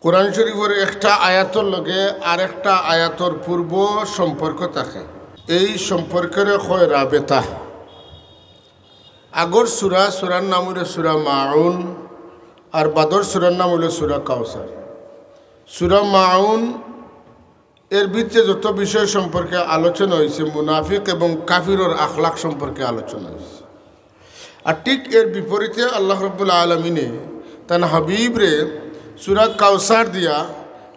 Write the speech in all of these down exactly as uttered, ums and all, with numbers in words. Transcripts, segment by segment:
কোরআন শরীফর একটা আয়াতর লগে আরেকটা আয়াতর পূর্ব সম্পর্ক থাকে। এই সম্পর্করে কয় রাবেতা। আগর সূরা, সূরার নাম অইলো সূরা মাউন, আর বাদর সূরার নাম অইলো সূরা কাউসার। সূরা মাউন এর ভিতরে যত বিষয় সম্পর্কে আলোচনা অইছে, মুনাফিক এবং কাফিরর আখলাক সম্পর্কে আলোচনা অইছে। আর ঠিক এর বিপরীতে আল্লাহ রাব্বুল আলামিনে তান হাবিবরে সূরা কাউসার দিয়া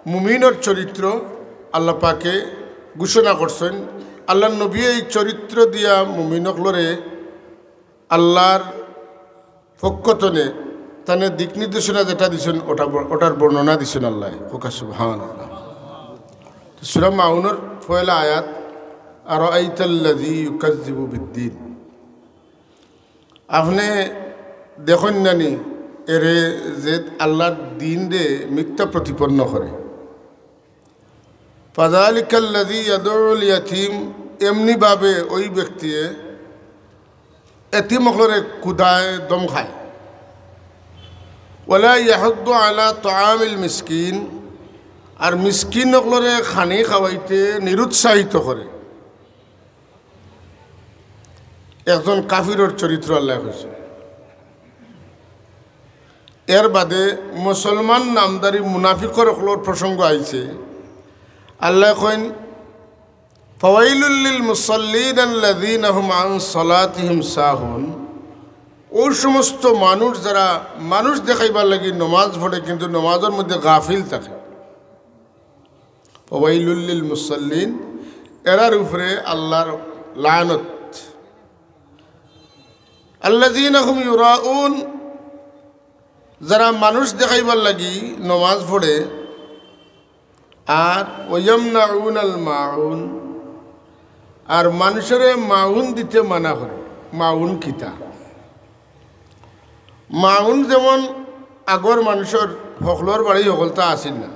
মুমিনর চরিত্র আল্লাহ পাকে ঘোষণা করছইন। আল্লাহর নবী এই চরিত্র দিয়া মুমিন অকলরে আল্লাহর পক্ষ তনে তানে দিক নির্দেশনা যেটা দিছইন, ওটা ব-, ওটার বর্ণনা দিছইন আল্লাহ। কউক্কা সুবহানাল্লাহ। তো সূরা মাউনর পয়লা আয়াত, "আরাআইতাল্লাযী ইউকাজ্জিবু বিদ্দীন।" আপনে দেখইন না নি এরে যে আল্লাহর দিনরে মিথ্যা প্রতিপন্ন করে। ফাযালিকাল্লাযী ইয়াদউল ইয়াতীম, এমনিভাবে ওই ব্যক্তিয়ে এতিম অকলরে কুদায়, দম খায়। ওয়ালা ইয়াহুদ্দু আলা তাআমিল মিসকিন, আর মিসকিন অকলরে খানি খাওয়াইতে নিরুৎসাহিত করে। একজন কাফিরর চরিত্র আল্লাহ কইছে। এর বাদে মুসলমান নামধারী মুনাফিকর অকলর প্রসঙ্গ আইছে। আল্লাহ কইন, "ফাওয়াইলুল লিল মুসাল্লিন আল্লাযীনা হুম আন সালাতিহিম সাহুন।" ওই সমস্ত মানুষ যারা মানুষ দেখাইবার লাগি নমাজ পড়ে কিন্তু নমাজর মধ্যে গাফিল থাকে। ফাওয়াইলুল লিল মুসাল্লিন, এরার উপরে আল্লাহর লানত। আল্লাযীনা হুম ইউরাউন, যারা মানুষ দেখাইবার লাগি নমাজ পড়ে, আর ওয়ামনাউনাল মাউন, আর মানুষরে মাউন দিতে মানা করে। মাউন কিতা? মাউন যেমন আগর মানুষর হকলর বাড়ি হকলতা আছিল না,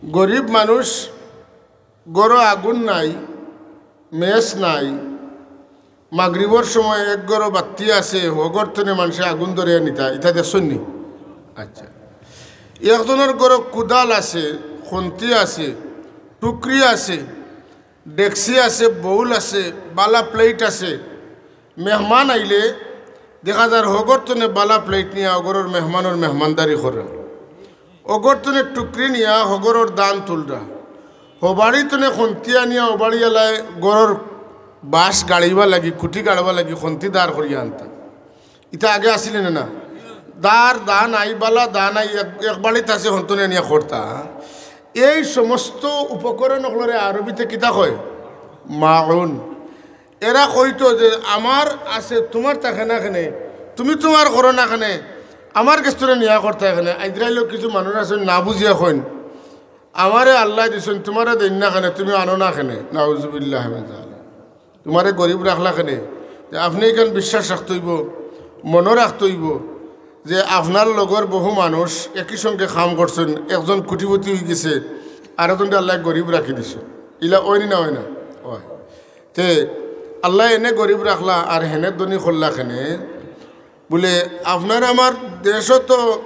গরিব মানুষ, ঘরো আগুন নাই, মেস নাই, মাগরিবর সময় এক ঘরো বাত্তি আছে, হগর তনে মানষে আগুন ধরে নিতা, ইতা দেখছইন নি? আচ্ছা, একজনর ঘরো কুদাল আছে, খন্তি আছে, টুকরি আছে, ডেকসি আছে, বউল আছে, বালা প্লেট আছে। মেহমান আইলে দেখা যার হগর তনে বালা প্লেট নিয়া অগরর মেহমানর মেহমানদারি করে, অগর তনে টুকরি নিয়া হগরর দান তুলরা, হবাড়ি তনে খন্তি আনিয়া অবাড়ি আলায় গরর বাঁশ গাড়িবার লাগি, খুঁটি গাড়বার লাগি খন্তি দাঁড় করিয়া আনতা। ইতা আগে আছিল না, না? দার দান আই বালা, দান আই এক, এক বাড়িত আছে, হন্তনে নিয়া করতা। এই সমস্ত উপকরণ অকলরে আরবিতে কিতা কয়? মাউন। এরা কইতো যে, "আমার আছে, তুমার থাকে না কেনে? তুমি তুমার করো না কেনে? আমার গেছ তনে নিয়া করতা কেনে?" আইজরাইলও কিছু মানুষ আছে না বুঝিয়া কইন, "আমারে আল্লায় দিছইন, তুমারে দেইন না কেনে? তুমি আনো না কেনে?" নাউজুবিল্লাহ মিন যালিক। তুমারে গরিব রাখলা কেনে? যে আপনে ইখান বিশ্বাস রাখতে অইবো, মনো রাখতে অইবো যে আপনার লগর বহু মানুষ একই সঙ্গে কাম করছইন, একজন কোটিপতি অইগেছে, আরোজনরে আল্লায় গরিব রাখি দিছে। ইলা অয়নি না অয় না? অয়। তে আল্লায় এনে গরিব রাখলা আর হেনে ধনী করলা কেনে? বুলে, আপনার আমার দেশো তো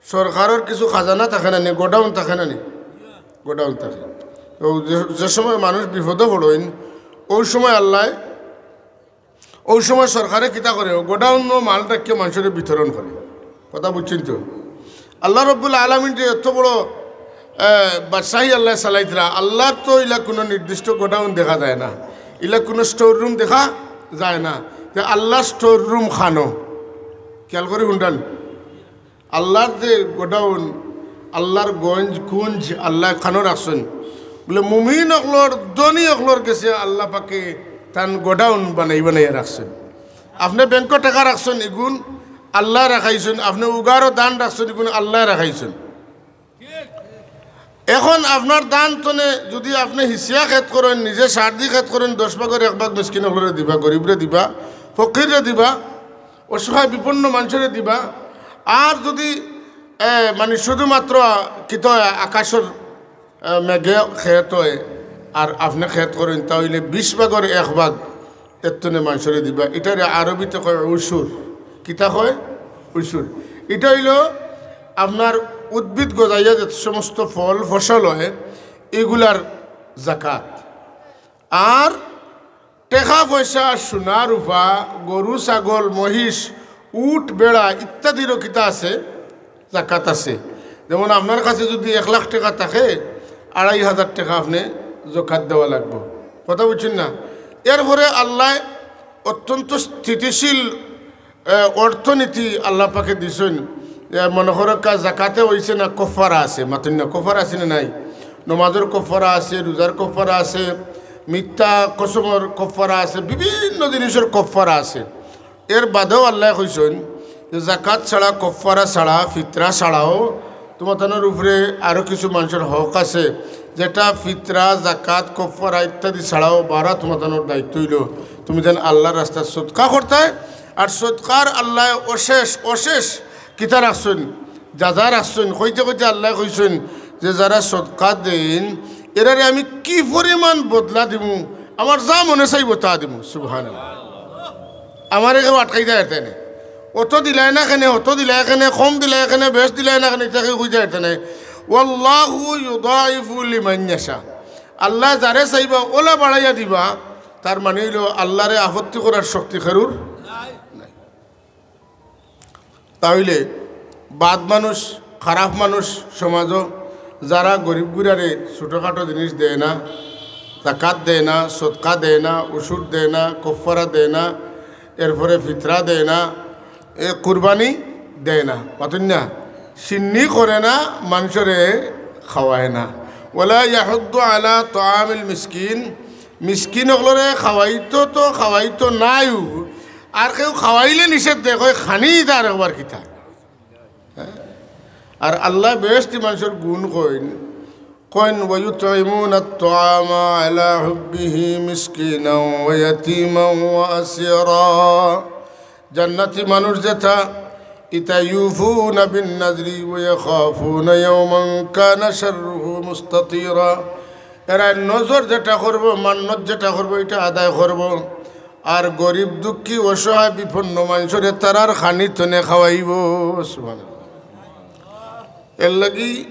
সরকারর কিছু খাজানা থাকে না নি, গোডাউন থাকে না নি? গোডাউন থাকে। তো যে, যে সময় মানুষ বিপদো পড়ইন, ওই সময় আল্লায়, ওই সময় সরকারে কিতা করে? গোডাউনো মাল রাখিয়া মানষরে বিতরণ করে। কথা বুঝছইন তো? আল্লাহ রব্বুল আলামিন যে এত বড়, এ, বাদশাহী আল্লায় চালাইতরা, আল্লাহর তো ইলা কুনু নির্দিষ্ট গোডাউন দেখা যায় না, ইলা কুনু স্টোর রুম দেখা যায় না। তে আল্লাহর স্টোর রুম খানো, খেয়াল করি হুনরা নি। আল্লাহর যে গোডাউন, আল্লাহর গঞ্জ কুঞ্জ আল্লায় খানো রাখছইন। বুলে, মুমিন অকলর, ধনী অকলর গেছে আল্লাহ পাকে তান গোডাউন বানাই বানাইয়া রাখছইন। আপনে ব্যাংকো টেকা রাখছইন, ইগুন আল্লায় রাখাইছইন। আপনে উগারো দান রাখছইন, ইগুন আল্লায় রাখাইছইন। এখন আপনার দান তনে যুদি আপনে হিসিয়া খেত করইন, নিজে সার দি খেত করইন, দশ ভাগর এক ভাগ মিসকিন অকলরে দিবা, গরিবরে দিবা, ফকিররে দিবা, অসহায় বিপন্ন মানষরে দিবা। আর যুদি, এ, মানে শুধুমাত্র কিতা অয়, আকাশর, এ, মেঘে খেত অয়, আর আপনে খেত করইন, তা অইলে বিশ ভাগর এক ভাগ এর তনে মানষরে দিবা। ইটারে আরবিতে কয় উশুর। কিতা কয়? উশুর। ইটা অইলো আপনার উদ্ভিদ গজাইয়া যে সমস্ত ফল ফসল হয়, এগুলার জাকাত। আর টেকা পয়সা, সোনা রূপা, গরু ছাগল মহিষ, উট ভেড়া ইত্যাদিরও কিতা আছে? জাকাত আছে। যেমন আপনার কাছে যদি এক লাখ টেকা থাকে, আড়াই হাজার টেকা আপনে জাকাত দেওয়া লাগবো। কথা বুঝছইন না? এরপরে আল্লায় অত্যন্ত স্থিতিশীল এ, অর্থনীতি আল্লাহ পাকে দিছইন। এ, মনে করো কা জাকাতে অইছে না, কফারা আছে, মাতইন না, কফারা আছে না নাই? নমাজর কফারা আছে, রোজার কফারা আছে, মিথ্যা কসমর কফারা আছে, বিভিন্ন জিনিসর কফারা আছে। এর বাদেও আল্লায় কইছইন যে জাকাত ছাড়া, কফারা ছাড়া, ফিতরা ছাড়াও তুমাতানোর উপরে আরো কিছু মানুষর হক আছে, যেটা ফিতরা, জাকাত, কফারা ইত্যাদি ছাড়াও বারা তুমাতানোর দায়িত্ব অইলো তুমি যেন আল্লাহর রাস্তায় সদকা করতায়। আর সদকার আল্লায় অশেষ, অশেষ কিতা রাখছইন, যা যা রাখছইন, কইতে কইতে আল্লায় কইছইন যে যারা সদকা দেইন, এরারে আমি কি পরিমাণ বদলা দিমু, আমার যা মনে চাইবো তা দিমু। সুবহানাল্লাহ। আমারে কেউ আটকাইতা পারতা নায়। অত দিলায় না কেনে, অত দিলায় কেনে, কম দিলায় কেনে, বেশ দিলায় না কেনে, ইতা কেউ কইতা পারতা নায়। ওয়াল্লাহু ইউদাইফু লিমান ইয়াশা। আল্লায় যারে চাইবা অলা বাড়াইয়া দিবা, তার মানে অইলো আল্লারে আপত্তি করার শক্তি কেউর নাই। তা অইলে বাদ মানুষ, খারাপ মানুষ সমাজো, যারা গরিব গুরারে ছোটোখাটো জিনিস দেয় না, জাকাত দেয় না, সদকা দেয় না, উশুর দেয় না, কফারা দেয় না, এরপরে ফিতরা দেয় না, এ কুরবানি দেয় না, মাতইন না, শিন্নি করে না, মানুষরে খাওয়ায় না। ওয়ালা ইয়াহুদ্দু আলা তাআমিল মিসকিন, মিসকিন অকলরে খাওয়াইতো তো খাওয়াইতো নায়ও, আর কেউ খাওয়াইলে নিষেধ দেয়, কয় খানি তার একবার কিতা। আর আল্লায় বেহেশতি মানুষর গুণ কইন, কইন, "ওয়া ইউতইমুনাত তাআমা আলা হুব্বিহি মিসকিনাও ওয়া ইয়াতীমান ওয়া আসীরা।" জান্নাতি মানুষ যেটা, ইতা ইউফুনা বিন নাজরি ওয়া ইয়াখাফুনা ইয়াওমান কানা শাররুহু মুস্তাতিরা। এরা নজর যেটা করবো, মান্নত যেটা করবো, ইটা আদায় করবো। আর গরিব, দুঃখী, অসহায়, বিপন্ন মানুষরে তারার খানি তনে খাওয়াইবো। সুবহানাল্লাহ। এর লাগি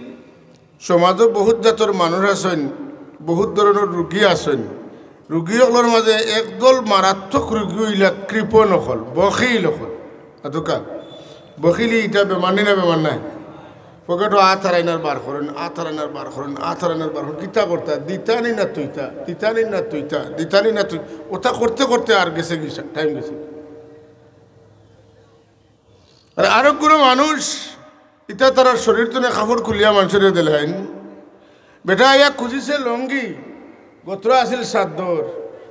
সমাজো বহুত জাতর মানুষ আছইন, বহুত ধরনর রুগী আছইন। রুগী অকলর মাঝে একদল মারাত্মক রুগী অইলা কৃপণ অকল, বখিল অকল। এতকা বখিলি ইটা বেমার নি না বেমার নায়? পকেটো আত হারাইন আর বার করইন, আত হারাইন আর বার করইন, আত হারাইন আর বার করইন। কিতা করতা? দিতা নি না তুইতা, দিতা নি না তুইতা, দিতা নি না তুই। ওটা করতে করতে আর গেছে কি, টাইম গেছে। আর আরো গুরু মানুষ, ইতা তারার শরীর তনে কাপড় খুলিয়া মানুষরে দিলাইন। বেটা আইয়া খুঁজিছে লুঙ্গি, গতরা আছিল চাদর,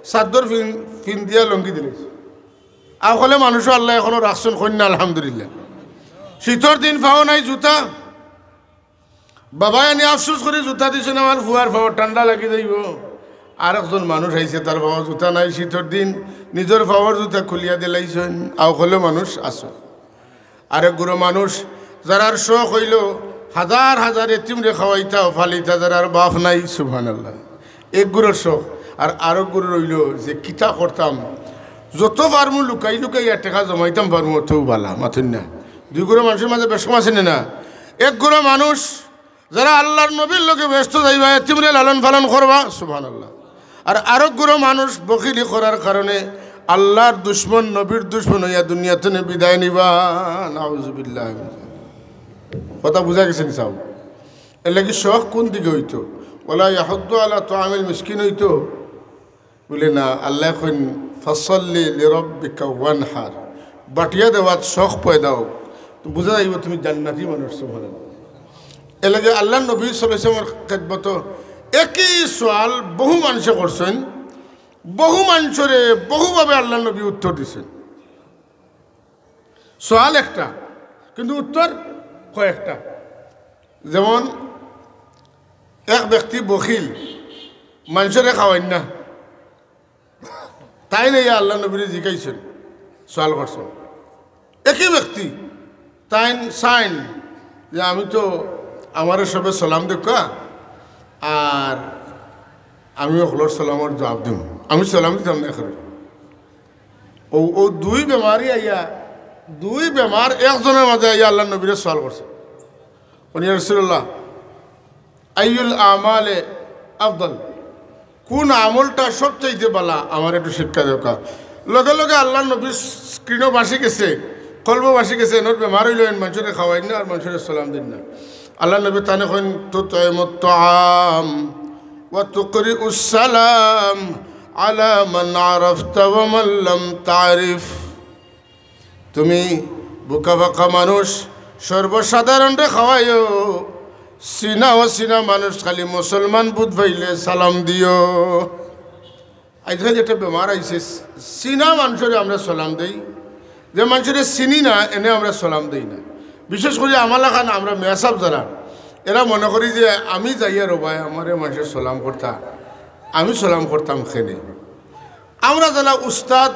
চাদর ফিন-, ফিন্দিয়া লুঙ্গি দিলাইছে। আউকলে মানুষও আল্লায় এখনো রাখছইন, কইন না আলহামদুলিল্লাহ। শীতর দিন পাও নাই জুতা, বাবায় আনি আফসোস করি জুতা দিছইন, আমার ফুয়ার পাও ঠান্ডা লাগি যাইবো। আরেকজন মানুষ আইছে, তার পাও জুতা নাই, শীতর দিন নিজর পাওর জুতা খুলিয়া দিলাইছইন, আউকলে মানুষ আছইন। আরেক গুরু মানুষ, যারার শখ অইলো হাজার হাজার এতিমরে খাওয়াইতা, ফালিতা, যারার বাপ নাই, সুবহানাল্লাহ। এক গুরুর শখ, আর আরক গুরুর অইলো যে কিতা করতাম, যত পারমু লুকাই লুকাই এক টেকা জমাইতাম পারমু, অতউ বালা, মাতইন না। দুই গুরু মানুষর মাঝে বেশ কম আছে নি না? এক গুরু মানুষ, যারা আল্লার নবীর লগে বেহেস্তো যাইবা, এতিমরে লালন পালন করবা, সুবহানাল্লাহ। আর আরক গুরু মানুষ বখিলি করার কারণে আল্লার দুশমন, নবীর দুশমন অইয়া দুনিয়া তনে বিদায় নিবা, নাউজুবিল্লাহ। কথা বুঝা গেছে নি সাব? এর লাগি শখ কোন দিকে অইতো? ওয়ালা ইয়াহুদ্দু আলা তাআমিল মিসকিন অইতো? বুলে না, আল্লায় কইন, "ফাসাল্লি লিরাব্বিকা ওয়ানহার।" বাটিয়া দেওয়াত শখ পয়দা অউক, তো বুঝা যাইবো তুমি জান্নাতি মানুষ, সুবহানাল্লাহ। এর লাগি আল্লার নবী সাল্লাল্লাহু আলাইহি ওয়াসাল্লামর খেদমতো একই সওয়াল বহু মানষে করছইন, বহু মানষরে বহুভাবে আল্লার নবী উত্তর দিছইন। সওয়াল একটা, কিন্তু উত্তর কয়েকটা। যেমন এক ব্যক্তি বখিল, মানষরে খাওয়াইন না, তাইন আইয়া আল্লার নবীরে জিকাইছইন, সওয়াল করছইন। একই ব্যক্তি, তাইন চাইন যে আমি তো, আমারে সবে সালাম দেউক্কা, আর আমি হকলর সালামর জুয়াব দিমু, আমি সালাম দিতাম না এখরে। অউ, অউ দুই বেমারি আইয়া, দুই বেমার একজনর মাঝে আইয়া আল্লার নবীরে সওয়াল করছে। উনি, "ইয়া রাসূলুল্লাহ, আইয়ুল আমালে আফদল, কোন আমলটা সবচাইতে বালা? আমার একটু শিক্ষা দেওকা।" লগে লগে আল্লাহর নবীর স্ক্রিনও বাসি গেছে, কলবও বাসি গেছে, এনর বেমার অইলো, এন মানষরে খাওয়াইন না আর মানষরে সালাম দেইন না। আল্লাহর নবী তানে কইন, "তুতইমুত তাআম ওয়া তুকরিউস সালাম আলা মান আরাফতা ওয়া মান লাম তারিফ।" তুমি বুকা ফাকা মানুষ, সর্বসাধারণরে খাওয়াইও, চিনা অচিনা মানুষ খালি মুসলমান বুঝ পাইলে সালাম দিও। আইজকাল একটা বেমার আইছে, চিনা মানষরে আমরা সালাম দেই, যে মানষরে চিনি না এনে আমরা সালাম দেই না। বিশেষ করি আমার লাখান আমরা মেসাব যারা, এরা মনে করি যে আমি যাইয়ার ও ভাই, আমারে মানষে সালাম করতা, আমি সালাম করতাম কেনে। আমরা যারা উস্তাদ,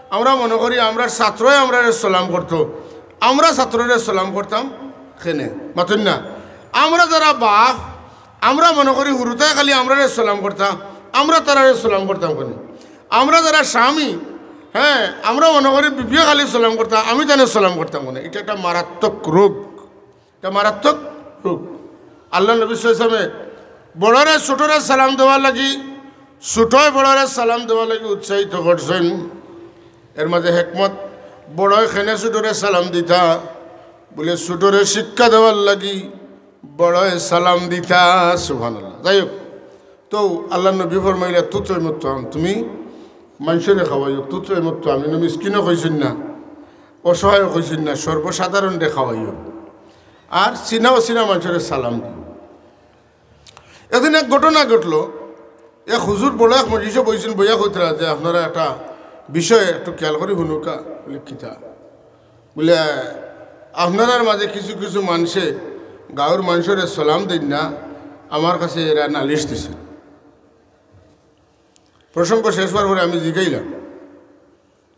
আমরা মনে করি আমরার ছাত্রয় আমরারে সালাম করতো, আমরা ছাত্ররে সালাম করতাম কেনে, মাতইন না। আমরা যারা বাফ, আমরা মনে করি হুরুতায় খালি আমরারে সালাম করতা, আমরা তারারে সালাম করতাম কেনে। আমরা যারা স্বামী, হ্যাঁ, আমরা মনে করি বিবিয়ে খালি সালাম করতা, আমি তানে সালাম করতাম কেনে। ইটা একটা মারাত্মক রোগ। এটা মারাত্মক রোগ। আল্লাহর নবী সাল্লাল্লাহু আলাইহি ওয়াসাল্লামে বড়রে ছোটরে সালাম দেওয়ার লাগি, ছোটয় বড়রে সালাম দেওয়ার লাগি উৎসাহিত করছইন। এর মাঝে হেকমত, বড়য় কেনে ছোটরে সালাম দিতা, বুলে ছোটরে শিক্ষা দেওয়ার লাগি বড়য় সালাম দিতা। সুবহানাল্লাহ। যাই হোক, তো আল্লাহর নবী ফরমাইলা, "তুতইমুত তাআম, তুমি মানষরে খাওয়াইও।" তুতইমুত তাআম, ইনো মিসকিনও কইছইন না, অসহায়ও কইছইন না, সর্বসাধারণরে খাওয়াইও। আর চিনা অচিনা মানষরে সালাম দিও। একদিন এক ঘটনা ঘটলো, এক হুজুর বড় এক মজলিসো বইছইন, বইয়া কইতরা যে, "আপনারা একটা বিষয় একটু খেয়াল করি হুনউক্কা।" বুলে, "কিতা?" বুলে, "আপনারার মাঝে কিছু কিছু মানষে গাঁওর মানষরে সালাম দেইন না, আমার কাছে এরা নালিশ দিছে।" প্রসঙ্গ শেষ হওয়ার পরে আমি জিগাইলাম,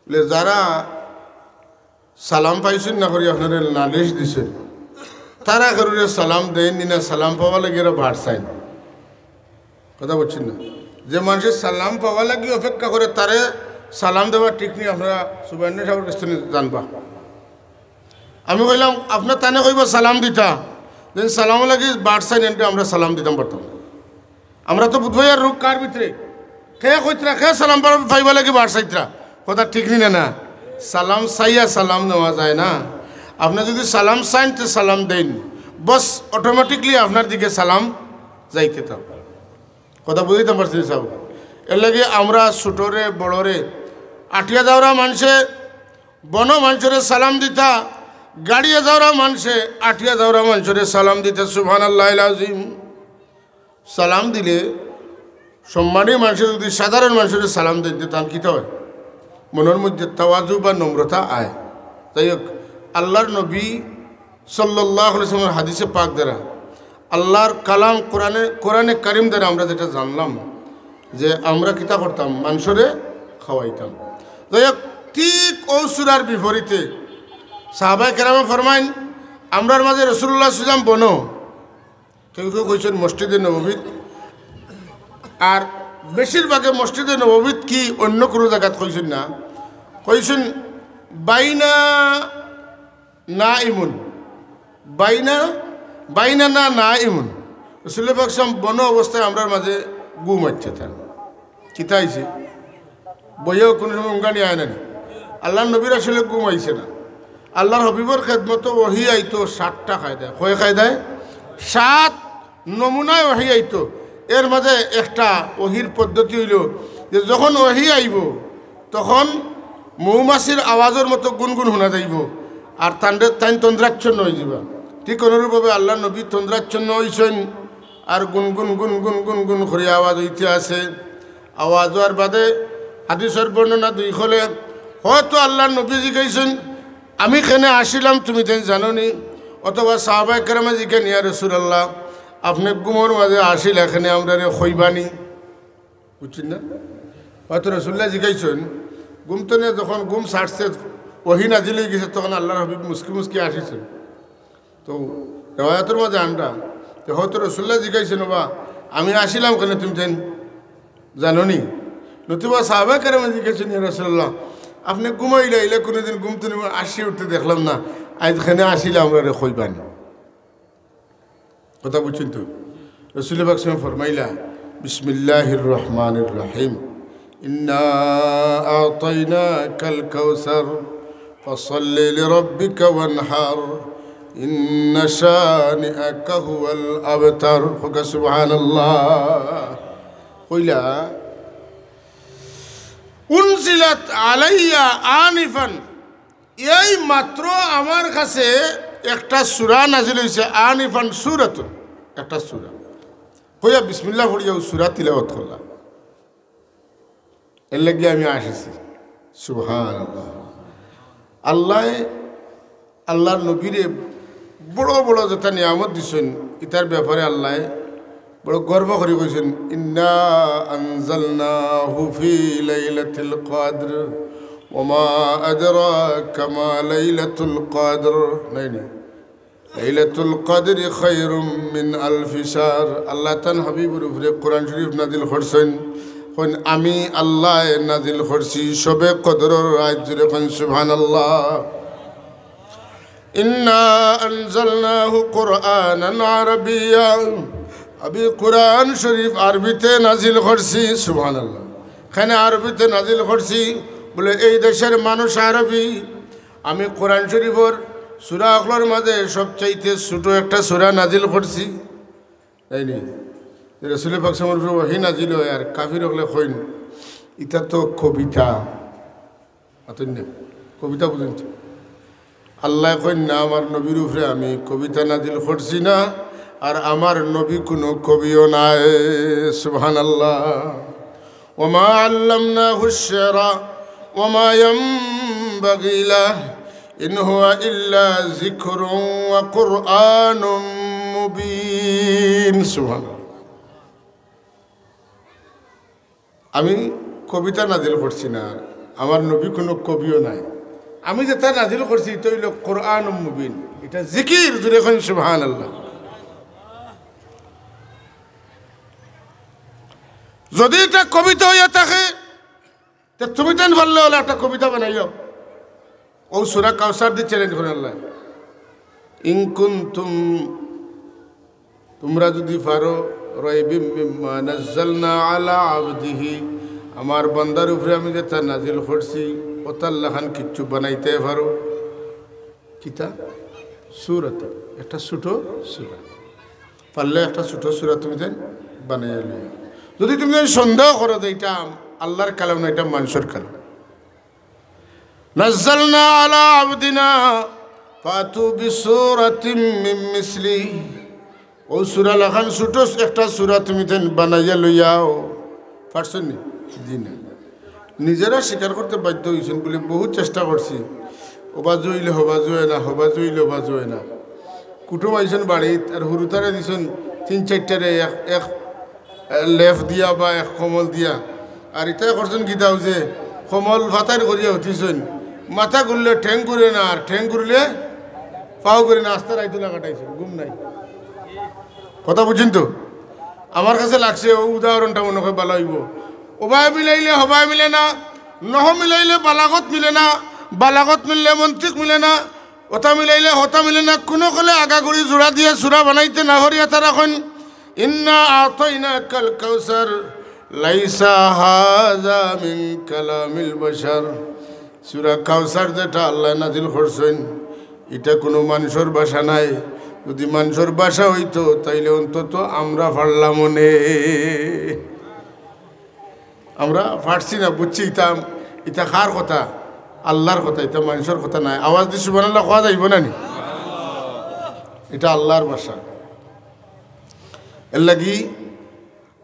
বুলে, "যারা সালাম পাইছইন না করি আপনারে নালিশ দিছইন, তারা কেউরে সালাম দেইন নি না, সালাম পাওয়ার লাগি এরা বাট চাইন?" কথা বুঝছইন না? যে মানষে সালাম পাওয়ার লাগি অপেক্ষা করে, তারে সালাম দেওয়া ঠিক নি। আপনারা সুবহানাল্লাহ সাহেবের কাছ থেকে জানবা। আমি কইলাম, "আপনার তানে কইবা সালাম দিতা, যেন সালামর লাগি বাট চাইন, এনরে আমরা সালাম দিতাম পারতাম।" আমরা তো বুঝবাই আর রোগ কার ভিতরে। কে কইতরা, কে সালাম পাইবার লাগি বাট চাইতরা। কথা ঠিক নি না, না? সালাম চাইয়া সালাম নেওয়া যায় না। আপনে যদি সালাম চাইন, তে সালাম দেইন, বস, automatically আপনার দিকে সালাম যাইতে থাকবো। কথা বুঝাইতাম পারছি নি সাব? এর লাগি আমরা ছোটরে বড়রে, আটিয়া যাওরা মানষে বনো মানষরে সালাম দিতা, গাড়িয়ে যাওরা মানষে আটিয়া যাওরা মানষরে সালাম দিতা। সুবহানাল্লাহিল আজিম। সালাম দিলে সম্মানী মানষে যদি সাধারণ মানষরে সালাম দেইন, তে তান কিতা অয়? মনর মধ্যে তাওয়াজু বা নম্রতা আয়। যাই হোক, আল্লাহর নবী সাল্লাল্লাহু আলাইহি ওয়াসাল্লামর হাদিসে পাক দ্বারা, আল্লাহর কালাম কোরআনে, কোরআনে কারীম দ্বারা আমরা যেটা জানলাম যে আমরা কিতা করতাম, মানষরে খাওয়াইতাম। যাই হোক, ঠিক অউ সূরার বিপরীতে সাহাবায়ে কেরামে ফরমাইন, "আমরার মাঝে রাসূলুল্লাহ সাল্লাল্লাহু আলাইহি ওয়াসাল্লাম বনো।" কেউ কেউ কইছইন মসজিদে নববীত, আর বেশিরভাগে মসজিদে নববীত কি অন্য কুনু জাগাত কইছইন না, কইছইন বাইনা নাইমুন, বাইনা, বাইনানা নাইমুন। রাসূল পাক সাল্লাল্লাহু আলাইহি ওয়াসাল্লাম বনো অবস্থায় আমরার মাঝে ঘুম আইছে তান। কিতা আইছে? বইয়াও কুনু সময় উঙ্গানি আয় না নি? আল্লাহর নবীর আসলে ঘুম আইছে না। আল্লাহর হাবিবর খেদমতো ওহী আইতো সাতটা কায়দায়। কয় কায়দায়? সাত নমুনায় ওহী আইতো। এর মাঝে একটা ওহীর পদ্ধতি অইলো যে যখন ওহী আইবো, তখন মৌমাছির আওয়াজর মতো গুনগুন হুনা যাইবো, আর তানরে, তাইন তন্দ্রাচ্ছন্ন অইযিবা। ঠিক অনুরূপভাবে আল্লাহর নবী তন্দ্রাচ্ছন্ন অইছইন, আর গুনগুন গুনগুন গুনগুন করি আওয়াজ অইতে আছে। আওয়াজ অওয়ার বাদে হাদিসর বর্ণনা দুই খলে, হয়তো আল্লাহর নবী জিগাইছইন, "আমি কেনে আসিলাম তুমি তাইন জানো নি?" অথবা সাহাবায়ে কেরামে জিগাইন, "ইয়া রাসূলুল্লাহ, আপনে ঘুমর মাঝে আসিলা কেনে, আমরারে কইবা নি?" বুঝছইন না? হয়তো রাসূলুল্লাহ জিগাইছইন, ঘুম তনে যখন ঘুম ছাড়ছে, ওহী নাজিল অইগেছে, তখন আল্লাহর হাবিব মুস্কি মুস্কি আসিছইন। তো রেওয়ায়াতর মাঝে আনরা যে হয়তো রাসূলুল্লাহ জিগাইছইন, "ওবা, আমি আসিলাম কেনে তুমি তাইন জানো নি?" নতুবা সাহাবায়ে কেরামে জিগাইছইন, "ইয়া রাসূলুল্লাহ, আপনে ঘুমাইলা, ইলা কুনুদিন ঘুম তনে আসি উঠতে দেখলাম না, আইজ কেনে আসিলা, আমরারে কইবা নি?" কথা বুঝছইন তো? রসুল পাক সাল্লাল্লাহু আলাইহি ওয়াসাল্লাম ফরমাইলা, "বিসমিল্লাহির রহমানির রহিম। ইন্না আতাইনাকাল কাউসার। ফাসাল্লি লিরাব্বিকা ওয়ানহার। ইন্না শানিআকা হুয়াল আবতার।" কউক্কা সুবহানাল্লাহ। কইলা, "উনজিলাত আলাইয়া আনিফান।" এই মাত্র আমার কাছে একটা সূরা নাজিল অইছে, আনিফান সূরাতুন, একটা সূরা। কইয়া বিসমিল্লাহ পড়িয়া অউ সূরা তিলাওয়াত করলা। এর লাগি আমি আসিছি। সুবহানাল্লাহ। আল্লায় আল্লার নবীরে বড় বড় যেটা নিয়ামত দিছইন, ইতার ব্যাপারে আল্লায় বড় গর্ব করি কইছইন, "ইন্না আনজালনাহু ফি লাইলাতিল কদর, ওয়া মা আদরাকা মা লাইলাতুল কদর।" নায়নি? "লাইলাতুল কদরি খায়রুম মিন আলফি শাহর।" আল্লায় তান হাবিবর উপরে কোরআন শরীফ নাজিল করছইন। কইন, "আমি আল্লায় নাজিল করছি শবে কদরর রাইত।" জোরে কইন, "সুবহানাল্লাহ।" "ইন্না আনজালনাহু কুরআনান আরাবিয়্যা।" আমি কোরআন শরীফ আরবিতে নাজিল করছি। সুবহানাল্লাহ। কেনে আরবিতে নাজিল করছি? বলে, এই দেশের মানুষ আরবি। আমি কোরআন শরীফর সূরা অকলর মাঝে সবচাইতে ছোট একটা সূরা নাজিল করছি। তাইনি? রসুল পাক সাল্লাল্লাহু আলাইহি ওয়াসাল্লামর উপরে ওহী নাজিল অয়, আর কাফির অকলে কইন, "ইটা তো কবিতা।" মাতইন না? কবিতা বুঝইন তো? আল্লায় কইন না, "আমার নবীর উপরে আমি কবিতা নাজিল করছি না, আর আমার নবী কুনু কবিও নায়।" সুবহানাল্লাহ। "ওয়া মা আল্লামনাহুশ শি'রা ওয়া মা ইয়ানবাগি লাহ, ইন হুয়া ইল্লা যিকরুন ওয়া কুরআনুম মুবিন।" সুবহানাল্লাহ। আমি কবিতা নাজিল করছি না, আমার নবী কুনু কবিও নায়। আমি যেটা নাজিল করছি, ইটা অইলো কোরআন মুবিন, ইটা জিকির। জোরে কইন সুবহানাল্লাহ। যদি ইটা কবিতা অইয়া থাকে, তে তুমিতাইন পারলে অলা একটা কবিতা বানাইও। অউ সূরা কাউসার দি challenge করইন আল্লায়। ইন কুনতুম, তুমরা যদি পারো, রাইবিম মিম্মা নাজ্জালনা আলা আবদিহি, আমার বান্দার উপরে আমি যেটা নাজিল করছি, অতার লাখান কিচ্ছু বানাইতে পারো। কিতা? সূরাত, একটা ছোট সূরা। পারলে একটা ছোট সূরা তুমিতাইন বানাইয়া লইও। যদি তুমিতাইন সন্দেহ করো যে ইটা আল্লার কালাম না, ইটা মানষর কালাম, নাজ্জালনা আলা আবদিনা ফাতু বিসূরাতিম মিন মিসলিহি। অউ সূরা লাখান ছোট একটা সূরা তুমিতাইন বানাইয়া লইয়াও। পারছইন নি? জি না। নিজেরা স্বীকার করতে বাধ্য অইছইন বলে, "বহুত চেষ্টা করছি, অবাজু অইলে হবাজু অয় না, হবাজু অইলে অবাজু অয় না।" কুটুম আইছইন বাড়িত, আর হুরুতারে দিছইন তিন চাইরটারে এক, এক লেপ দিয়া বা এক কম্বল দিয়া। আর ইতায় করছইন কিতা, অউ যে কম্বল ফাতাইর করিয়া হুতিছইন, মাথা ঘুরলে ঠেং ঘুরে না, আর ঠেং ঘুরলে পাও ঘুরে না, আস্তা রাইত অলা কাটাইছইন, ঘুম নাই। কথা বুঝছইন তো? আমার কাছে লাগছে অউ উদাহরণটা মনে অয় ভালা অইবো। অবায় মিলাইলে হবায় মিলে না, নহ মিলাইলে বালাগত মিলে না, বালাগত মিললে মন্তিক মিলে না, অতা মিলাইলে হতা মিলে না, কুনু অকলে আগাগুড়ি জোড়া দিয়া সূরা বানাইতে না পারিয়া তারা কইন, "ইন্না আতাইনাকাল কাউসার, লাইসা হাযা মিন কালামিল বাশার।" সূরা কাউসার যেটা আল্লায় নাজিল করছইন, ইটা কুনু মানষর ভাষা নায়। যদি মানষর ভাষা অইতো, তাইলে অন্তত আমরা পারলাম অনে। আমরা পারছি না, বুঝছি, ইতা, ইতা কার কথা? আল্লার কথা, ইতা মানষর কথা নায়। আওয়াজ দি সুবহানাল্লাহ কওয়া যাইবো না নি? ইটা আল্লার ভাষা। এর লাগি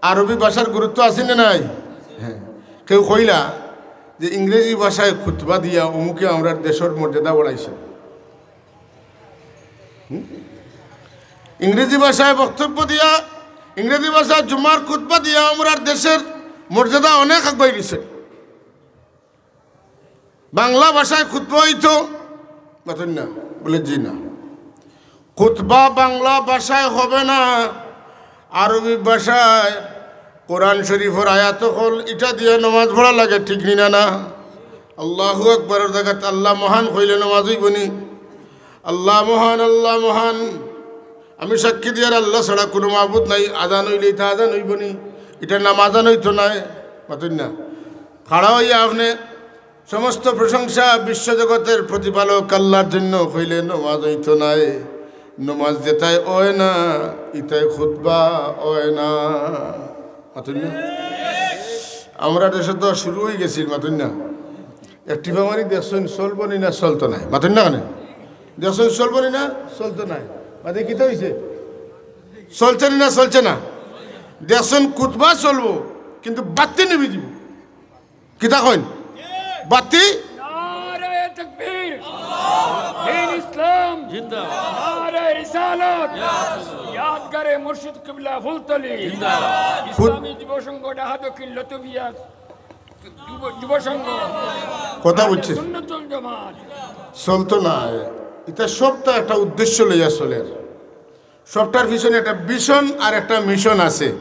আরবি ভাষার গুরুত্ব আছে না নাই? হ্যাঁ। কেউ কইলা যে ইংরেজি ভাষায় খুতবা দিয়া অমুকে আমরার দেশর মর্যাদা বাড়াইছে। হুম? ইংরেজি ভাষায় বক্তব্য দিয়া, ইংরেজি ভাষায় জুমার খুতবা দিয়া আমরার দেশর মর্যাদা অনেক আগুয়াই দিছে। বাংলা ভাষায় খুতবা অইতো, মাতইন না, বলে, "জি না।" খুতবা বাংলা ভাষায় হবে না, আরবি ভাষায় কোরআন শরীফর আয়াত অকল ইটা দিয়া নমাজ পড়া লাগে, ঠিক নি না? না, আল্লাহু আকবরর জাগাত আল্লাহ মহান কইলে নমাজ অইবো নি? আল্লাহ মহান, আল্লাহ মহান। আমি সাক্ষী দিয়ার আল্লাহ ছাড়া কুনু মাবুদ নাই। আজান অইলে ইতা আজান অইবো নি? ইতার নাম আজান অইতো নায়। মাতইন না। খাড়া অইয়া আপনে সমস্ত প্রশংসা বিশ্বজগতের প্রতিপালক আল্লাহর জন্য কইলে নমাজ অইতো নায়। নমাজ যেতায় অয় না, ইতায় খুতবা অয় না। মাতইন না। আমরা দেশে তো শুরু অইগেছিল, মাতইন না। এক টিপা মারি দেখছইন চলবো নি না চলতো নায়? মাতইন না কেনে? দেখছইন চলবো নি না চলতো নায়? মাতে কিতা অইছে? চলছে নি না চলছে না? দেখছইন খুতবা চলবো, কিন্তু বাত্তি নিবি দিবো। কিতা কইন? বাত্তি? নারায়ে তাকবীর। দ্বীন ইসলাম। জিন্দাবাদ। নারায়ে রিসালাত। ইয়াদগারে মুর্শিদ কিবলা ফুলতলি। জিন্দাবাদ। ইসলামী যুব সংঘ ঢাকা দক্ষিণ লতুবিয়া যুব, যুব সংঘ। কথা বুঝছে? সুন্নাতুল জামাত। চলতো নায়। ইতা সবটা একটা উদ্দেশ্য লইয়া চলের। সবটার পিছনে একটা ভিশন আর একটা মিশন আছে।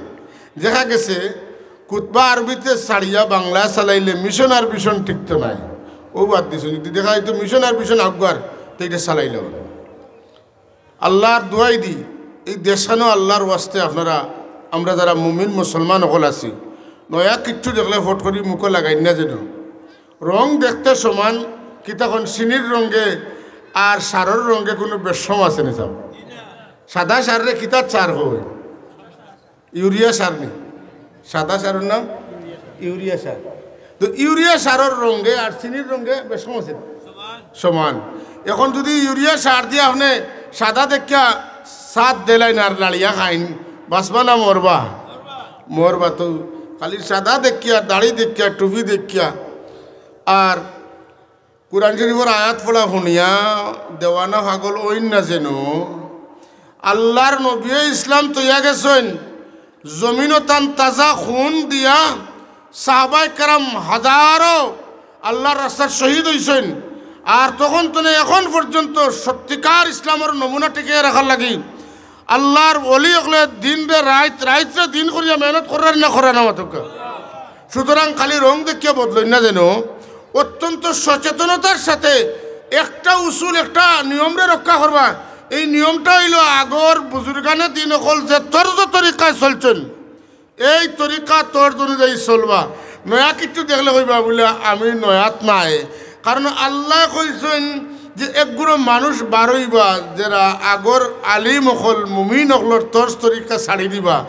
দেখা গেছে খুতবা আরবিতে ছাড়িয়া বাংলা চালাইলে মিশন আর ভিশন টিকতো নায়। অউ বাদ দিছে, যদি দেখা যাইতো মিশন আর ভিশন আগুয়ার, তো ইটা চালাইলে অইবো। আল্লাহর দোয়াই দি, এই দেশখানো আল্লাহর ওয়াস্তে আপনারা, আমরা যারা মুমিন মুসলমান অকল আছি, নয়া কিচ্ছু দেখলে ফট করি মুখো লাগাইন না যেন। রং দেখতে সমান, কিতা কইন, চিনির রঙে আর সারর রঙে কুনু বেশকম আছে নি সাব? সাদা সাররে কিতার সার কয়? ইউরিয়া সার নি? সাদা সারর নাম ইউরিয়া সার। তো ইউরিয়া সারর রঙে আর চিনির রঙে বেশকম আছে নি? সমান। এখন যদি ইউরিয়া সার দিয়া আপনে সাদা দেখিয়া ছাদ দেলাইন আর লাড়িয়া খাইন, বাঁচবা না মরবা? মরবা। তো খালি সাদা দেখিয়া, দাড়ি দেখিয়া, টুপি দেখিয়া আর কুরআন শরীফর আয়াত পড়া হুনিয়া দেওয়ানা পাগল অইন না যেন। আল্লাহর নবীয়ে ইসলাম তইয়া গেছইন, জমিনো তান তাজা খুন দিয়া সাহাবায়ে কেরাম হাজারো আল্লাহর রাস্তাত শহীদ অইছইন। আর তখন তনে এখন পর্যন্ত সত্যিকার ইসলামর নমুনা টিকিয়ে রাখার লাগি আল্লাহর ওলি অকলে দিনরে রাইত, রাইতরে দিন করিয়া মেহনত কররা নি না কররা না মাতউক্কা? সুতরাং খালি রং দেখিয়া বদলইন না যেন, অত্যন্ত সচেতনতার সাথে একটা উসুল, একটা নিয়মরে রক্ষা করবা। এই নিয়মটা অইলো আগর বুজুর্গানে দিন অকল যে তর্জ তরিকায় চলছইন, এই তরিকা তর্জ অনুযায়ী চলবা। নয়া কিচ্ছু দেখলে কইবা বুলে আমি নয়াত নাই। কারণ আল্লায় কইছইন যে একগুলো মানুষ বার অইবা, যেরা আগর আলিম অকল, মুমিন অকলর তর্জ তরিকা ছাড়ি দিবা,